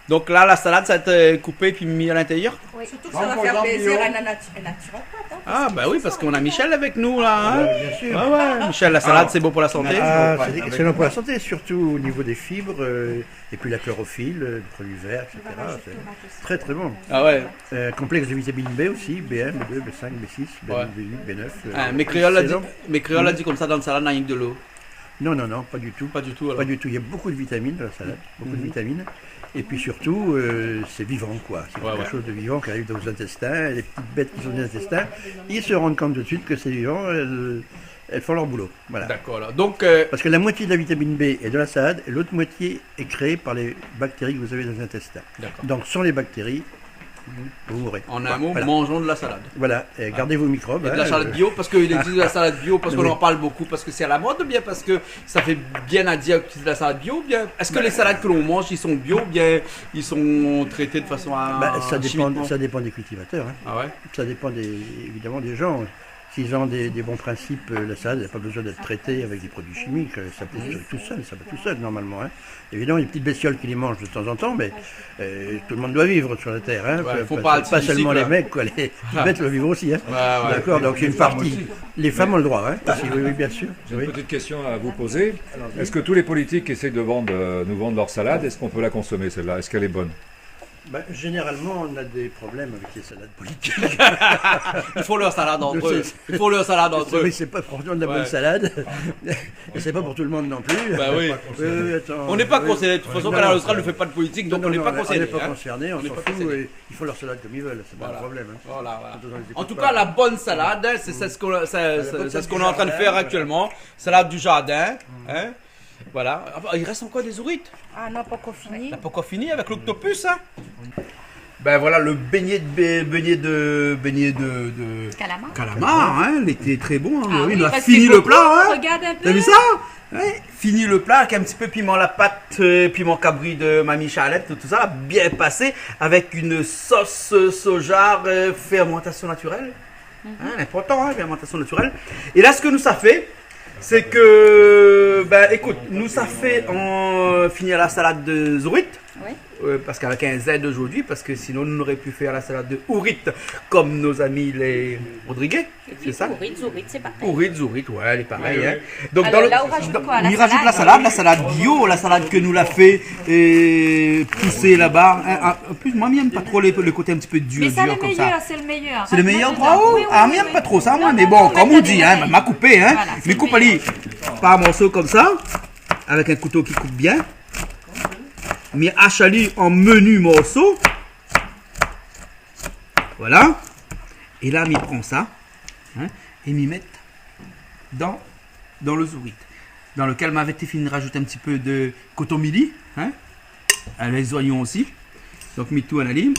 Donc là, la salade, ça va être, euh, coupé puis mis à l'intérieur. Oui. Surtout que ça va faire plaisir à la natu-, à la naturopathe, hein, parce que c'est ça. Ah, bah oui, parce qu'on a Michel avec nous, là, hein. Ouais, bien sûr. Ouais, ouais, Michel, la salade, c'est bon pour la santé. Ah, c'est excellent pour la santé, surtout au niveau des fibres, euh, et puis la chlorophylle, euh, le produit vert, et cetera. C'est très, très bon. Ah ouais. Euh, complexe de vitamine B aussi, B un, B deux, B cinq, B six, B neuf, B huit, B neuf, euh, excellent. Ah, mé kréol la di, mé kréol la di konmsa, dan salad, na rienk dolo. Non, non, non, pas du tout. Pas du tout, alors. Pas du tout. Il y a beaucoup de vitamines dans la salade, beaucoup de vitamines. Et puis surtout, euh, c'est vivant, quoi. Ouais, ouais. C'est quelque chose de vivant qui arrive dans vos intestins. Et les petites bêtes qui sont dans les intestins, ils se rendent compte tout de suite que c'est vivant, elles, elles font leur boulot. Voilà. D'accord, alors. Donc, euh, parce que la moitié de la vitamine B est dans la salade et l'autre moitié est créée par les bactéries que vous avez dans les intestins. D'accord. Donc, sans les bactéries, vous mourrez. En un mot, mangeons de la salade. Voilà. Voilà. Et gardez vos microbes, hein. Et de la salade bio, parce qu'il existe de la salade bio, parce qu'on en parle beaucoup, parce que c'est à la mode, ou bien parce que ça fait bien à dire que c'est de la salade bio, ou bien est-ce que les salades que l'on mange, ils sont bio, ou bien ils sont traités de façon, euh, chimiquement ? Bah, ça dépend, ça dépend des cultivateurs, hein. Ah ouais ? Ça dépend des, évidemment des gens. S'ils ont des, des bons principes, euh, la salade n'a pas besoin d'être traitée avec des produits chimiques, euh, ça pousse tout seul, ça va tout seul normalement, hein. Évidemment, il y a des petites bestioles qui les mangent de temps en temps, mais, euh, tout le monde doit vivre sur la terre, hein. Ouais, faut pas seulement les mecs, quoi. Les petites bêtes doivent vivre aussi, hein. Ouais, ouais. D'accord, donc il y a une partie. Les femmes aussi. Les femmes ont le droit, hein. Ah, oui, oui, bien sûr. J'ai une petite question à vous poser. Est-ce que tous les politiques qui essayent de vendre, euh, nous vendre leur salade, est-ce qu'on peut la consommer, celle-là ? Est-ce qu'elle est bonne ? Ben, généralement, on a des problèmes avec les salades politiques. Ils font leur salade entre eux. Ils font leur salade entre eux. Oui, c'est pas forcément de la bonne salade. Ouais. Et c'est pas pour tout le monde non plus. Bah oui. Oui, oui, attends. On n'est pas concerné. De toute façon, Kanal Austral ne fait pas de politique, donc on n'est pas concerné, hein. Non, non, on n'est pas concerné, on s'en fout, et ils font leur salade comme ils veulent, c'est pas un problème, hein. Voilà, voilà. En tout cas, la bonne salade, hein, c'est, c'est ce qu'on, c'est, c'est ce qu'on est en train de faire actuellement. Salade du jardin, hein. Voilà. Ah, il reste encore des ourites. Ah non, pankor fini. La pankor fini avec l'octopus, hein. Ben voilà, le beignet de, be-, beignet de, beignet de, de calamar, hein, il était très bon, hein. Ah oui, il a fini le plat, hein. Regarde un peu. T'as vu ça ? Ouais, fini le plat avec un petit peu piment la pâte, euh, piment cabri de Mamie Charlette, tout, tout ça, bien passé avec une sauce, euh, soja, euh, fermentation naturelle. Hein, l'inportan, hein, l'alimantasion natirèl. É la, sak nou sa fé, sé ke, bin, ékout, nou sa fé, an, fini la salad de zourit. Oui. Euh, parske avèk in Z zordi, parske sinon nou noré pu fé la salad de ourit, kom nout zami lé Rodrigué. Sé sa ? Ourit, zourit, sé parèy. Ourit, zourit, ouais, lé parèy, hein. Donk, alor, dan le, la, ou rajout dan, koi, la salad ? Mi rajout la salad, la salad bio, la salad ke nou la fé, euh, pousé laba, hein. An plis, moin, mi èm pa tro le, le koté in ti pé dir, dir konmsa. Mé sa, le méyèr, sé le méyèr. Sé le méyèr, oh, oui, ah, oui, mi èm pa tro sa, moin, mé bon, kom ou di, hein, ma koupé, hein. Voilà, sé le méyèr. Mi koup ali par morso konmsa, avèk in kouto ki koup bien. Mi ash ali an meni morso. Voilà. É la, mi pran sa, hein, é mi mèt dan, dan le zourit, dan lekèl ma té fine rajout in ti pé de koton mili, hein, lé zoignon osi. Donk, mi tourn ali.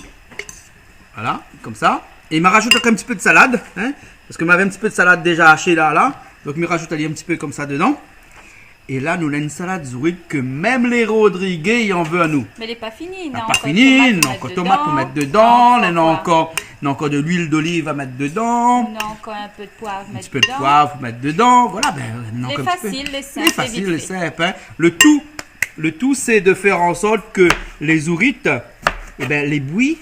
Voilà, konmsa. É ma rajout ankor in ti pé de salad, hein, parske ma navé in ti pé de salad déza ashé la, la. Donk, mi rajout ali in ti pé konmsa dedan. É la, nou néna in salad zourit ke mèm lé Rodrigué i anvé anou. Mé lé pa fini, ah, non, pa fini, ankor tomat pou mèt dedan, néna ankor, néna ankor de luil doliv a mèt dedan. Néna ankor in pé de poiv pou mèt dedan. In ti pé de poiv pou mèt dedan. Voilà, bin, néna ankor in ti pé. Lé fasil, lé sinp, lé vit fé. Lé fasil, lé sinp, hein. Le tou, le tou, sé de fèr an sort ke lé zourit, é bin, lé bouyi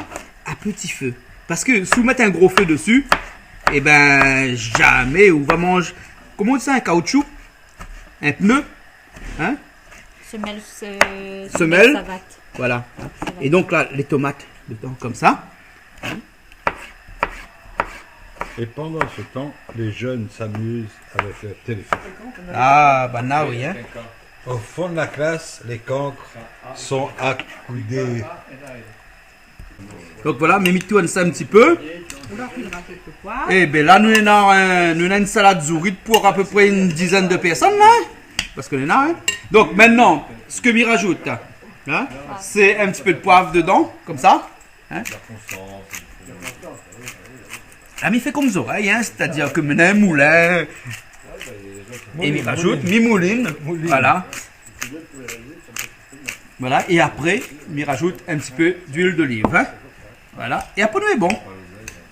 a pti fé. Parske si ou mèt in gro fé dési, é bin, zamé ou va manz, koman i di sa, in kaoutchou ? In pneu, hein ? Semèl, se-, semèl savat. Voilà. Savat. É donk la, lé tomat dedan, konmsa. Et pendant ce temps, les jeunes s'amusent avec leur téléphone. Ah, bah là, oui, hein. Au fond de la classe, les cancres sont accoudés. Donk voilà, mi tourn sa in ti pé. É bin la, nou néna, euh, nou néna in salad zourit pou apépré in dizèn de pèrsone la, hein. Parske néna, hein. Donk mintnan, sak mi rajout, hein, sé in ti pé de poiv dedan, konmsa, hein. La, mi fé konm zorèy, hein, sétadir ke mi néna in moulin, é mi rajout, mi moulin, voilà. Voilà, é apré, mi rajout in ti pé d'luil doliv, hein. Voilà, é apré nou lé bon.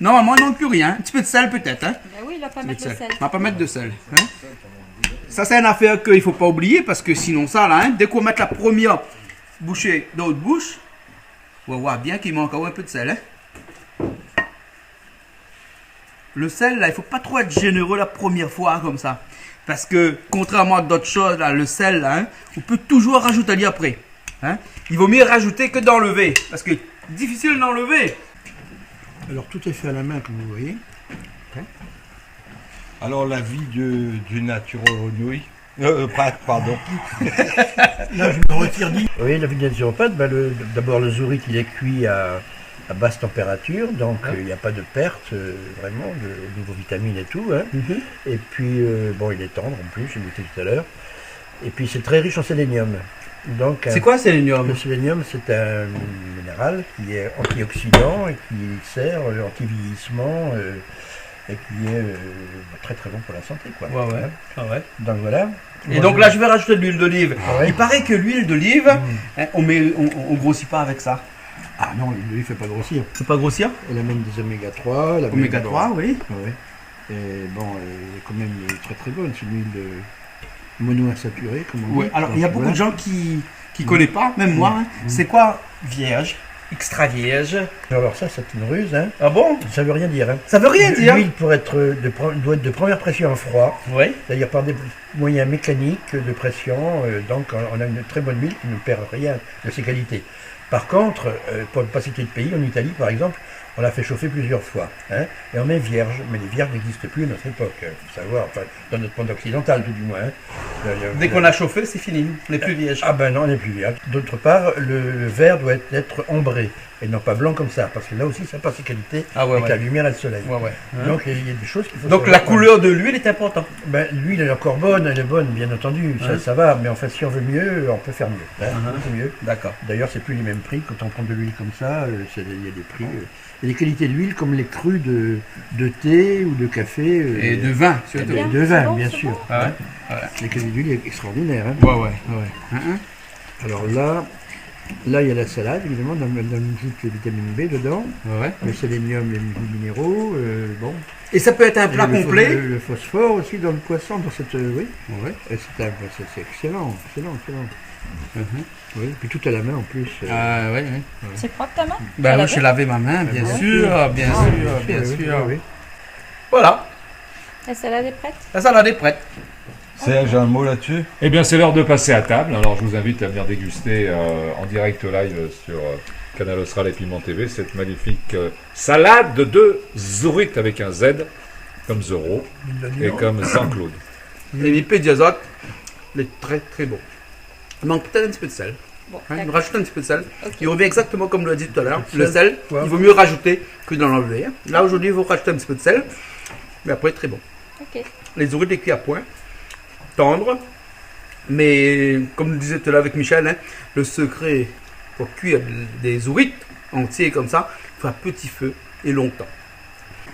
Normalman, i mank pi rien. In ti pé de sèl pétèt, hein. Bin oui, la pa mèt de sèl. Ma pa mèt de sèl, hein. Sa, sé in afèr ke i fo pa oublié, parske sinonsa la, hein, dèk ou mèt la promièr boushé dan out boush, ou va oir bien k'i mank aou in pé de sèl, hein. Le sèl la, i fo pa tro èt zénéré la promièr foi konmsa. Parske, kontrèrman a d'ot shoz la, le sèl la, hein, ou pé touzour rajout ali apré. Hein ? I vo myé rajouté ke d'anlèv. Parske difisil d'anlèv. Alors, tout est fait à la main, comme vous voyez. Alors, la vie de, du naturopathe, euh, pa-, pardon. Là, je me retire dix. Oui, la vie du naturopathe, bah, le, d'abord, le zourit, il est cuit à, à basse température, donc, euh, il n'y a pas de perte, euh, vraiment, de, au niveau vitamine et tout, hein. Mhm. Et puis, euh, bon, il est tendre, en plus, j'ai goûté tout à l'heure. Et puis, c'est très riche en sélénium. Donc, euh, c'est quoi, sélénium ? Le sélénium, c'est un minéral qui est antioxydant et qui sert, euh, anti-vieillissement, euh, et qui est, euh, très, très bon pour la santé, quoi. Ouais, ouais. Hein ? Ah ouais. Donc, voilà. Et donc là, je vais rajouter de l'huile d'olive. Ah ouais. Il paraît que l'huile d'olive, hein, on met, on, on, on grossit pas avec ça. Ah non, l'huile d'olive fait pas grossir. Fait pas grossir ? Elle amène des oméga trois, elle amène, bon. Oméga trois, oui. Ouais. Et bon, elle est quand même très, très bonne, c'est une huile, euh, monoinsaturée, comme on dit. Ouais, alors, il y a beaucoup de gens qui, qui connaissent pas, même moi, hein. C'est quoi vierge, extra vierge ? Alors ça, c'est une ruse, hein. Ah bon ? Ça veut rien dire, hein. Ça veut rien dire ? L'huile, pour être de pre-, doit être de première pression à froid, c'est-à-dire par des moyens mécaniques de pression, euh, donc on, on a une très bonne huile qui ne perd rien de ses qualités. Par contre, euh, pour ne pas citer de pays, en Italie, par exemple, on l'a fait chauffer plusieurs fois, hein, et on met vierge, mais les vierges n'existent plus à notre époque, euh, faut savoir, enfin, dans notre monde occidental, tout du moins, hein. Dès qu'on a chauffé, c'est fini, on n'est plus vierge. Ah ben non, on n'est plus vierge. D'autre part, le, le verre doit être, être ambré, et non pas blanc comme ça, parce que là aussi, ça perd ses qualités avec la lumière et le soleil. Ah ouais, ouais. Donc, il y a des choses qu'il faut savoir. Donc, la couleur de l'huile est importante. Ben, l'huile, elle est encore bonne, elle est bonne, bien entendu, ça, ça va, mais enfin, si on veut mieux, on peut faire mieux, hein, beaucoup mieux. D'accord. D'ailleurs, c'est plus les mêmes prix quand on prend de l'huile comme ça, euh, c'est, il y a des prix, euh, il y a des qualités d'huile comme les crus de, de thé ou de café, euh, et de vin, surtout. Et de vin, bien sûr, hein. Ah ouais, ouais. Les qualités d'huile est extraordinaire, hein. Ouais, ouais, ouais. Hein, hein. Alors là, Là, il y a la salade, évidemment, dans le, dans le jus de vitamine B dedans. Ouais, ouais. Le sélénium, les minéraux, euh, bon. Et ça peut être un plat complet. Et le pho-, le, le phosphore aussi dans le poisson, dans cette, euh, oui. Ouais. Et c'est un, c'est, c'est excellent, excellent, excellent. Mhm. Oui, puis tout à la main en plus, euh. Ah, ouais, ouais. C'est propre ta main ? Bah oui, j'ai lavé ma main, bien sûr, bien sûr, bien sûr. Ah oui, oui, oui. Voilà. La salade est prête ? La salade est prête. Serge, un mot là-dessus ? Eh bien, c'est l'heure de passer à table. Alors, je vous invite à venir déguster, euh, en direct live sur, euh, Kanal Austral et Piment T V cette magnifique, euh, salade de zourit avec un Z, comme Zorro, et comme Jean-Claude. Et il peut dire ça, il est très, très bon. Il manque peut-être un petit peu de sel. Bon, d'accord. Hein, il rajoute un petit peu de sel. Ok. Il revient exactement comme on l'a dit tout à l'heure. Le sel, il vaut mieux rajouter que d'en enlever, hein. Là, aujourd'hui, il faut rajouter un petit peu de sel. Mais après, très bon. Ok. Les zourit lé kui à point, tendre. Mais comme on disait tout à l'heure avec Michel, hein, le secret pour cuire des zourit entiers comme ça, il faut un petit feu et longtemps.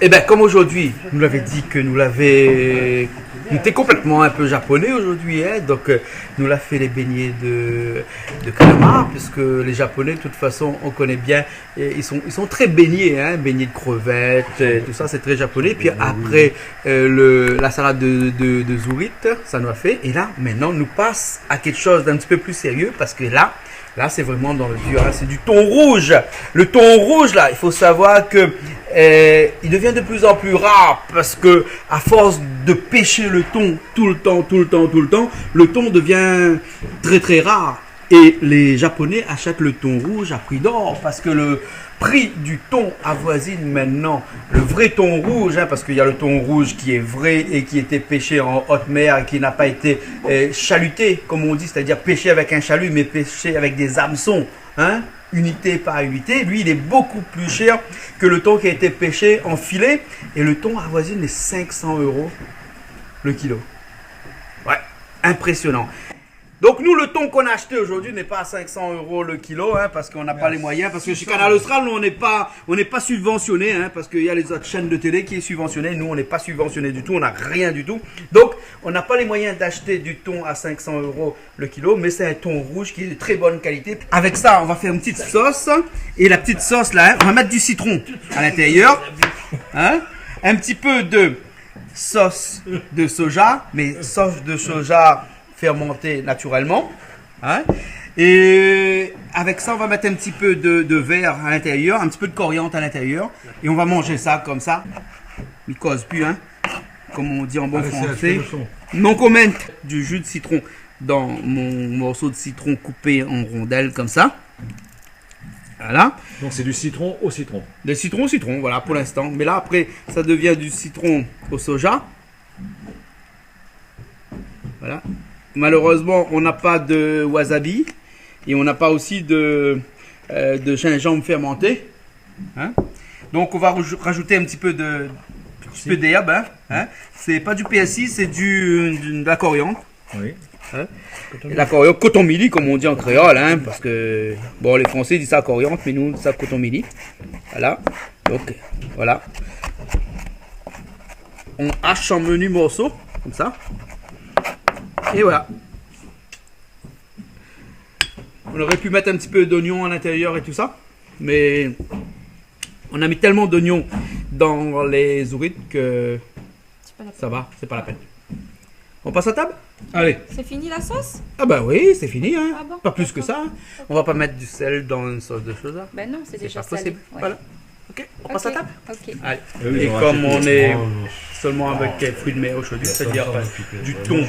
Eh ben, comme aujourd'hui, nou lavé di ke nou lavé, nou té konplètman in pé japonais aujourd'hui, hein, donc, euh, nou la fé les beignets de, de calamar, puisque les Japonais, de toute façon, on connaît bien, et ils sont, ils sont très baignés, hein, beignets de crevettes, euh, tout ça, c'est très japonais. Puis après, euh, le, la salade de, de, de zourit, ça nou la fé. Et là, maintenant, nou passe à quelque chose d'un petit peu plus sérieux, parce que là, là, c'est vraiment dans le dur, hein, c'est du thon rouge. Le thon rouge, là, il faut savoir que, euh, il devient de plus en plus rare parce que, à force de pêcher le thon tout le temps, tout le temps, tout le temps, le thon devient très, très rare. Et les Japonais achètent le thon rouge à prix d'or parce que le prix du thon avoisine maintenant le vrai thon rouge, hein, parce qu'il y a le thon rouge qui est vrai et qui était pêché en haute mer et qui n'a pas été, euh, chaluté, comme on dit, c'est-à-dire pêché avec un chalut, mais pêché avec des hameçons, hein, unité par unité. Lui, il est beaucoup plus cher que le thon qui a été pêché en filet. Et le thon avoisine les cinq cents euros le kilo. Ouais, impressionnant. Donc nous, le thon qu'on a acheté aujourd'hui n'est pas à cinq cents euros le kilo, hein, parce qu'on n'a pas les moyens, parce que chez Kanal Austral, nous, on n'est pas, on n'est pas subventionné, hein, parce qu'il y a les autres chaînes de télé qui est subventionné. Nous, on n'est pas subventionné du tout, on n'a rien du tout. Donc, on n'a pas les moyens d'acheter du thon à cinq cents euros le kilo, mais c'est un thon rouge qui est de très bonne qualité. Avec ça, on va faire une petite sauce. Et la petite sauce, là, hein, on va mettre du citron à l'intérieur, hein, un petit peu de sauce de soja, mais sauce de soja fermentée naturellement, hein. Et avec ça, on va mettre un petit peu de, de verre à l'intérieur, un petit peu de coriandre à l'intérieur, et on va manger ça comme ça. Mi koz pi, hein, comme on dit en bon français. Allez, Serge, fais le son. Non comment. Du jus de citron dans mon morceau de citron coupé en rondelles comme ça. Voilà. Donc c'est du citron au citron. De citron au citron, voilà, pour l'instant. Mais là, après, ça devient du citron au soja. Voilà. Malheureusement, on n'a pas de wasabi et on n'a pas aussi de, euh, de gingembre fermenté. Hein ? Donc, on va raj-, rajouter un petit peu de, un petit peu d'herbe, hein. Hein ? C'est pas du persil, c'est du, du, de la coriandre. Oui. Hein ? Koton mili. La coriandre, koton mili, comme on dit en créole, hein, parce que, bon, les Français disent ça coriandre, mais nous, on dit ça koton mili. Voilà. Donc, voilà. On hache en menus morceaux, comme ça. Et voilà. On aurait pu mettre un petit peu d'oignon à l'intérieur et tout ça, mais on a mis tellement d'oignons dans les zourit que ça va, c'est pas la peine. On passe à table ? Allez. C'est fini la sauce ? Ah bah oui, c'est fini, hein. Ah bon ? Pas plus que ça, hein. D'accord. Ok. On va pas mettre du sel dans une sauce de soja. Ben non, c'est déjà salé. C'est pas possible. Ouais. Voilà. Ok, on passe à table ? Ok. Allez. Et comme on est seulement avec, euh, fruits de mer aujourd'hui, c'est-à-dire, euh, du thon,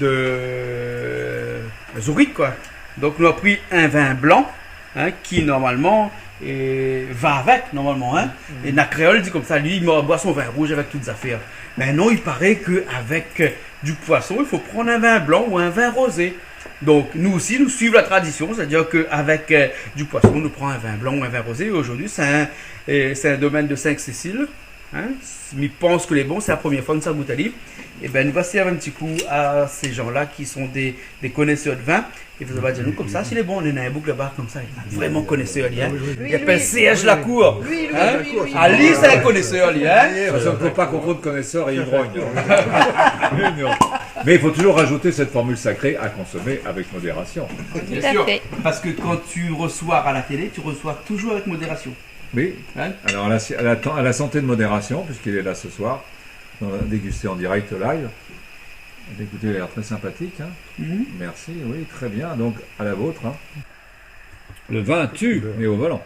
de, euh, zourit, quoi. Donc, nou la pri in vin blan, hein, qui normalement, euh, va avec, normalement, hein. Et na kréol i di konmsa, li, i boi son vin rouj avèk tout zafèr. Mé non, i paré ke avèk, euh, du poisson, i fo pran in vin blan ou in vin rozé. Donc, nou osi, nou suiv la tradision, c'est-à-dire ke avèk, euh, du poisson, nou pran in vin blan ou in vin rozé. Et aujourd'hui, c'est un, euh, c'est un domaine de Sainte-Cécile, hein. Mi pans ke lé bon, sé la promièr foi ke nou sa gout ali. Ében, nou va sèrv in ti kou à ces gens-là qui sont des, des connaisseurs de vin. É zot va di anou konmsa si lé bon. Néna in boug laba konmsa, li lé vréman konésèr, li, hein. Oui, oui. Li apèl Serge Lacour. Hein ? Oui, oui, oui. Ah, li, sé in konésèr, li, hein. Sa i pé pa konfonn konésèr é ivrogn. Non. Mais il faut toujours rajouter cette formule sacrée à consommer avec modération. Tout à fait. Bien sûr, parce que quand tu reçois à la télé, tu reçois toujours avec modération. Oui. Hein ? Alors, à la, à la, à la santé de modération, puisqu'il est là ce soir, on va déguster en direct live. Écoutez, il a l'air très sympathique, hein. Mhm. Merci, oui, très bien. Donc, à la vôtre, hein. Le vin tue, mais au volant.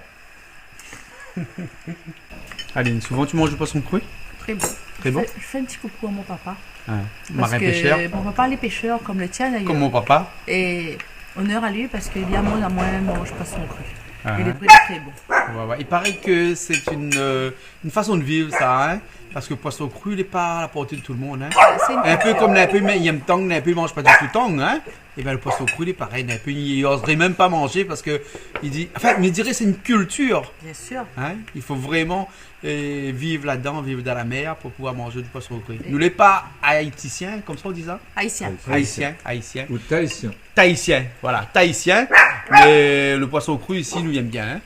Aline, souvent tu manges du poisson cru ? Très bon. Très bon ? Je fais, je fais un petit coucou à mon papa. Ah, marin pêcheur. Parce que mon papa, il est pêcheur, comme le tien d'ailleurs. Comme mon papa. Et honneur à lui, parce que lui, à moi, à moi, il mange poisson cru. Ah. Il est très, très bon. Ouais, ouais. Il paraît que c'est une, euh, une façon de vivre, ça, hein ? Parce que le poisson cru, il est pas à la portée de tout le monde, hein. C'est une culture. Un peu comme néna inpé i yèm tang, néna inpé i manz pa ditou tang, hein. Eh ben, le poisson cru, il est pareil, néna inpé i oseré mèm pa manzé parce que il dit, enfin, mi diré c'est une culture. Bien sûr. Hein ? Il faut vraiment, euh, vivre là-dedans, vivre dans la mer pour pouvoir manger du poisson cru. Et nous, lé pa haïtiens, comme ça on dit ça ? Haïtien. Haïtien, haïtien. Ou tahitien. Tahitien, voilà, tahitien. Mais le poisson cru ici, nou i yèm bien, hein.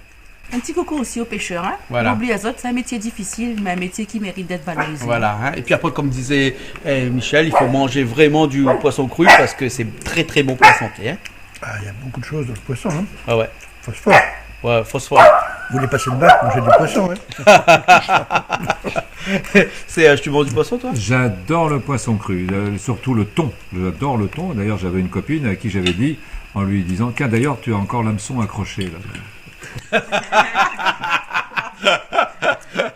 Un petit coucou aussi aux pêcheurs, hein. Voilà. N'oublie pas, c'est un métier difficile, mais un métier qui mérite d'être valorisé. Voilà, hein. Et puis après, comme disait, euh, Michel, il faut manger vraiment du poisson cru parce que c'est très, très bon pour la santé, hein. Ah, il y a beaucoup de choses dans le poisson, hein. Ah ouais. Phosphore. Ouais, phosphore. Vous voulez passer le bac, mangez du poisson, hein. C'est, euh, tu manges du poisson, toi ? J'adore le poisson cru, euh, surtout le thon. J'adore le thon. D'ailleurs, j'avais une copine à qui j'avais dit, en lui disant, « Tiens, d'ailleurs, tu as encore l'hameçon accroché, là. » Les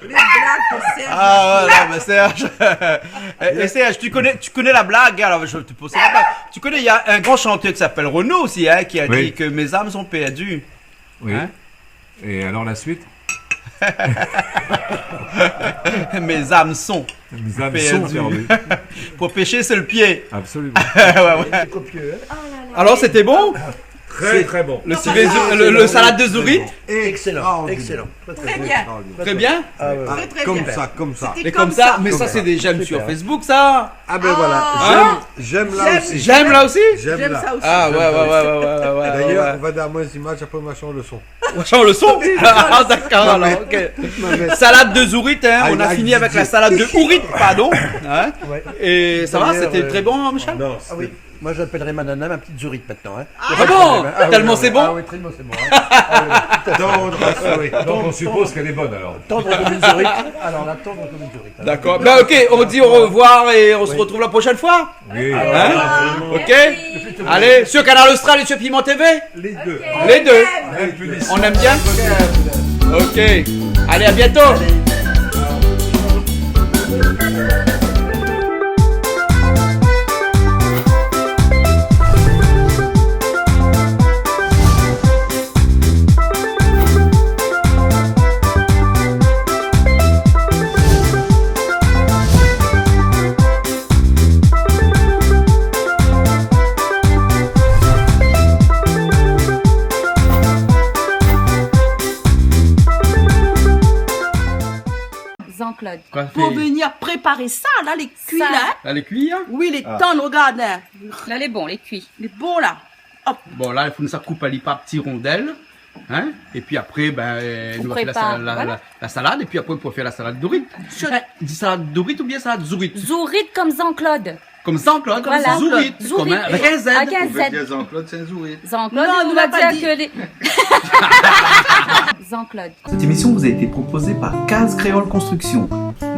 blagues de Serge. Ah ouais, non, mais Serge. Et, et Serge, tu connais, tu connais la blague, alors je vais te poser la blague. Tu connais, il y a un grand chanteur qui s'appelle Renaud aussi, hein, qui a dit que mes âmes sont perdues. Oui. Hein ? Et alors la suite ? Mes âmes sont perdues. Mes âmes sont perdues. Pour pêcher, c'est le pied. Absolument. Ouais, ouais. C'est copieux, hein ? Oh là là. Alors, c'était bon ? Très, très bon. Le petit, le, le salade de zourit ? Excellent, excellent. Très, très bien. Très bien ? Ah ouais. Très, très bien. Comme ça, comme ça. Et comme ça, mais ça, c'est des j'aime sur Facebook, ça. Ah ben voilà, j'aime, j'aime là aussi. J'aime là aussi ? J'aime là. Ah ouais, ouais, ouais. D'ailleurs, on va donner moins d'image, après on va changer le son. On change le son ? Ah, d'accord, alors, ok. Non, mais salade de zourit, hein, on a fini avec la salade de hourit, pardon. Hein ? Ouais. Et ça va, c'était très bon, hein, Michel ? Non, c'était... Moi, j'appellerai ma nana ma petite zourite maintenant, hein. Ah bon ? Tellement c'est bon ? Ah oui, tellement c'est bon, hein. Ah oui, oui, tout à fait. Tendre à souhait. Donc, on suppose qu'elle est bonne, alors. Tendre comme une zourite. Alors là, tendre comme une zourite, hein. D'accord. Ben, ok, on dit au revoir et on se retrouve la prochaine fois. Oui. Hein ? Ok ? Merci. Allez, sur Kanal Austral et sur Piment T V ? Les deux. Les deux. On aime bien ? Ok. Allez, à bientôt. Jean-Claude. Quoi, pour venir préparer ça, là, les cuits, là, hein. Là, les cuits, hein ? Oui, les tendre, regarde, hein. Là, les bons, les cuits. Les bons, là. Hop. Bon, la, i fo nou sa koup ali par ti rondèl, hein, épi apré, ben, nou va fé la sa-, la, la, la salad, épi apré, pou fé la salad dourit. Di salad dourit oubien salad zourit ? Zourit konm Jean-Claude. Konm Jean-Claude, zourit, konm in, avèk in Z. Avèk in Z. Ou vé dir Jean-Claude, sé in zourit. Jean-Claude, nou la pa di. Jean-Claude. Cette émission vous a été proposée par Case Créole Construction,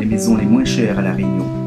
les maisons les moins chères à La Réunion.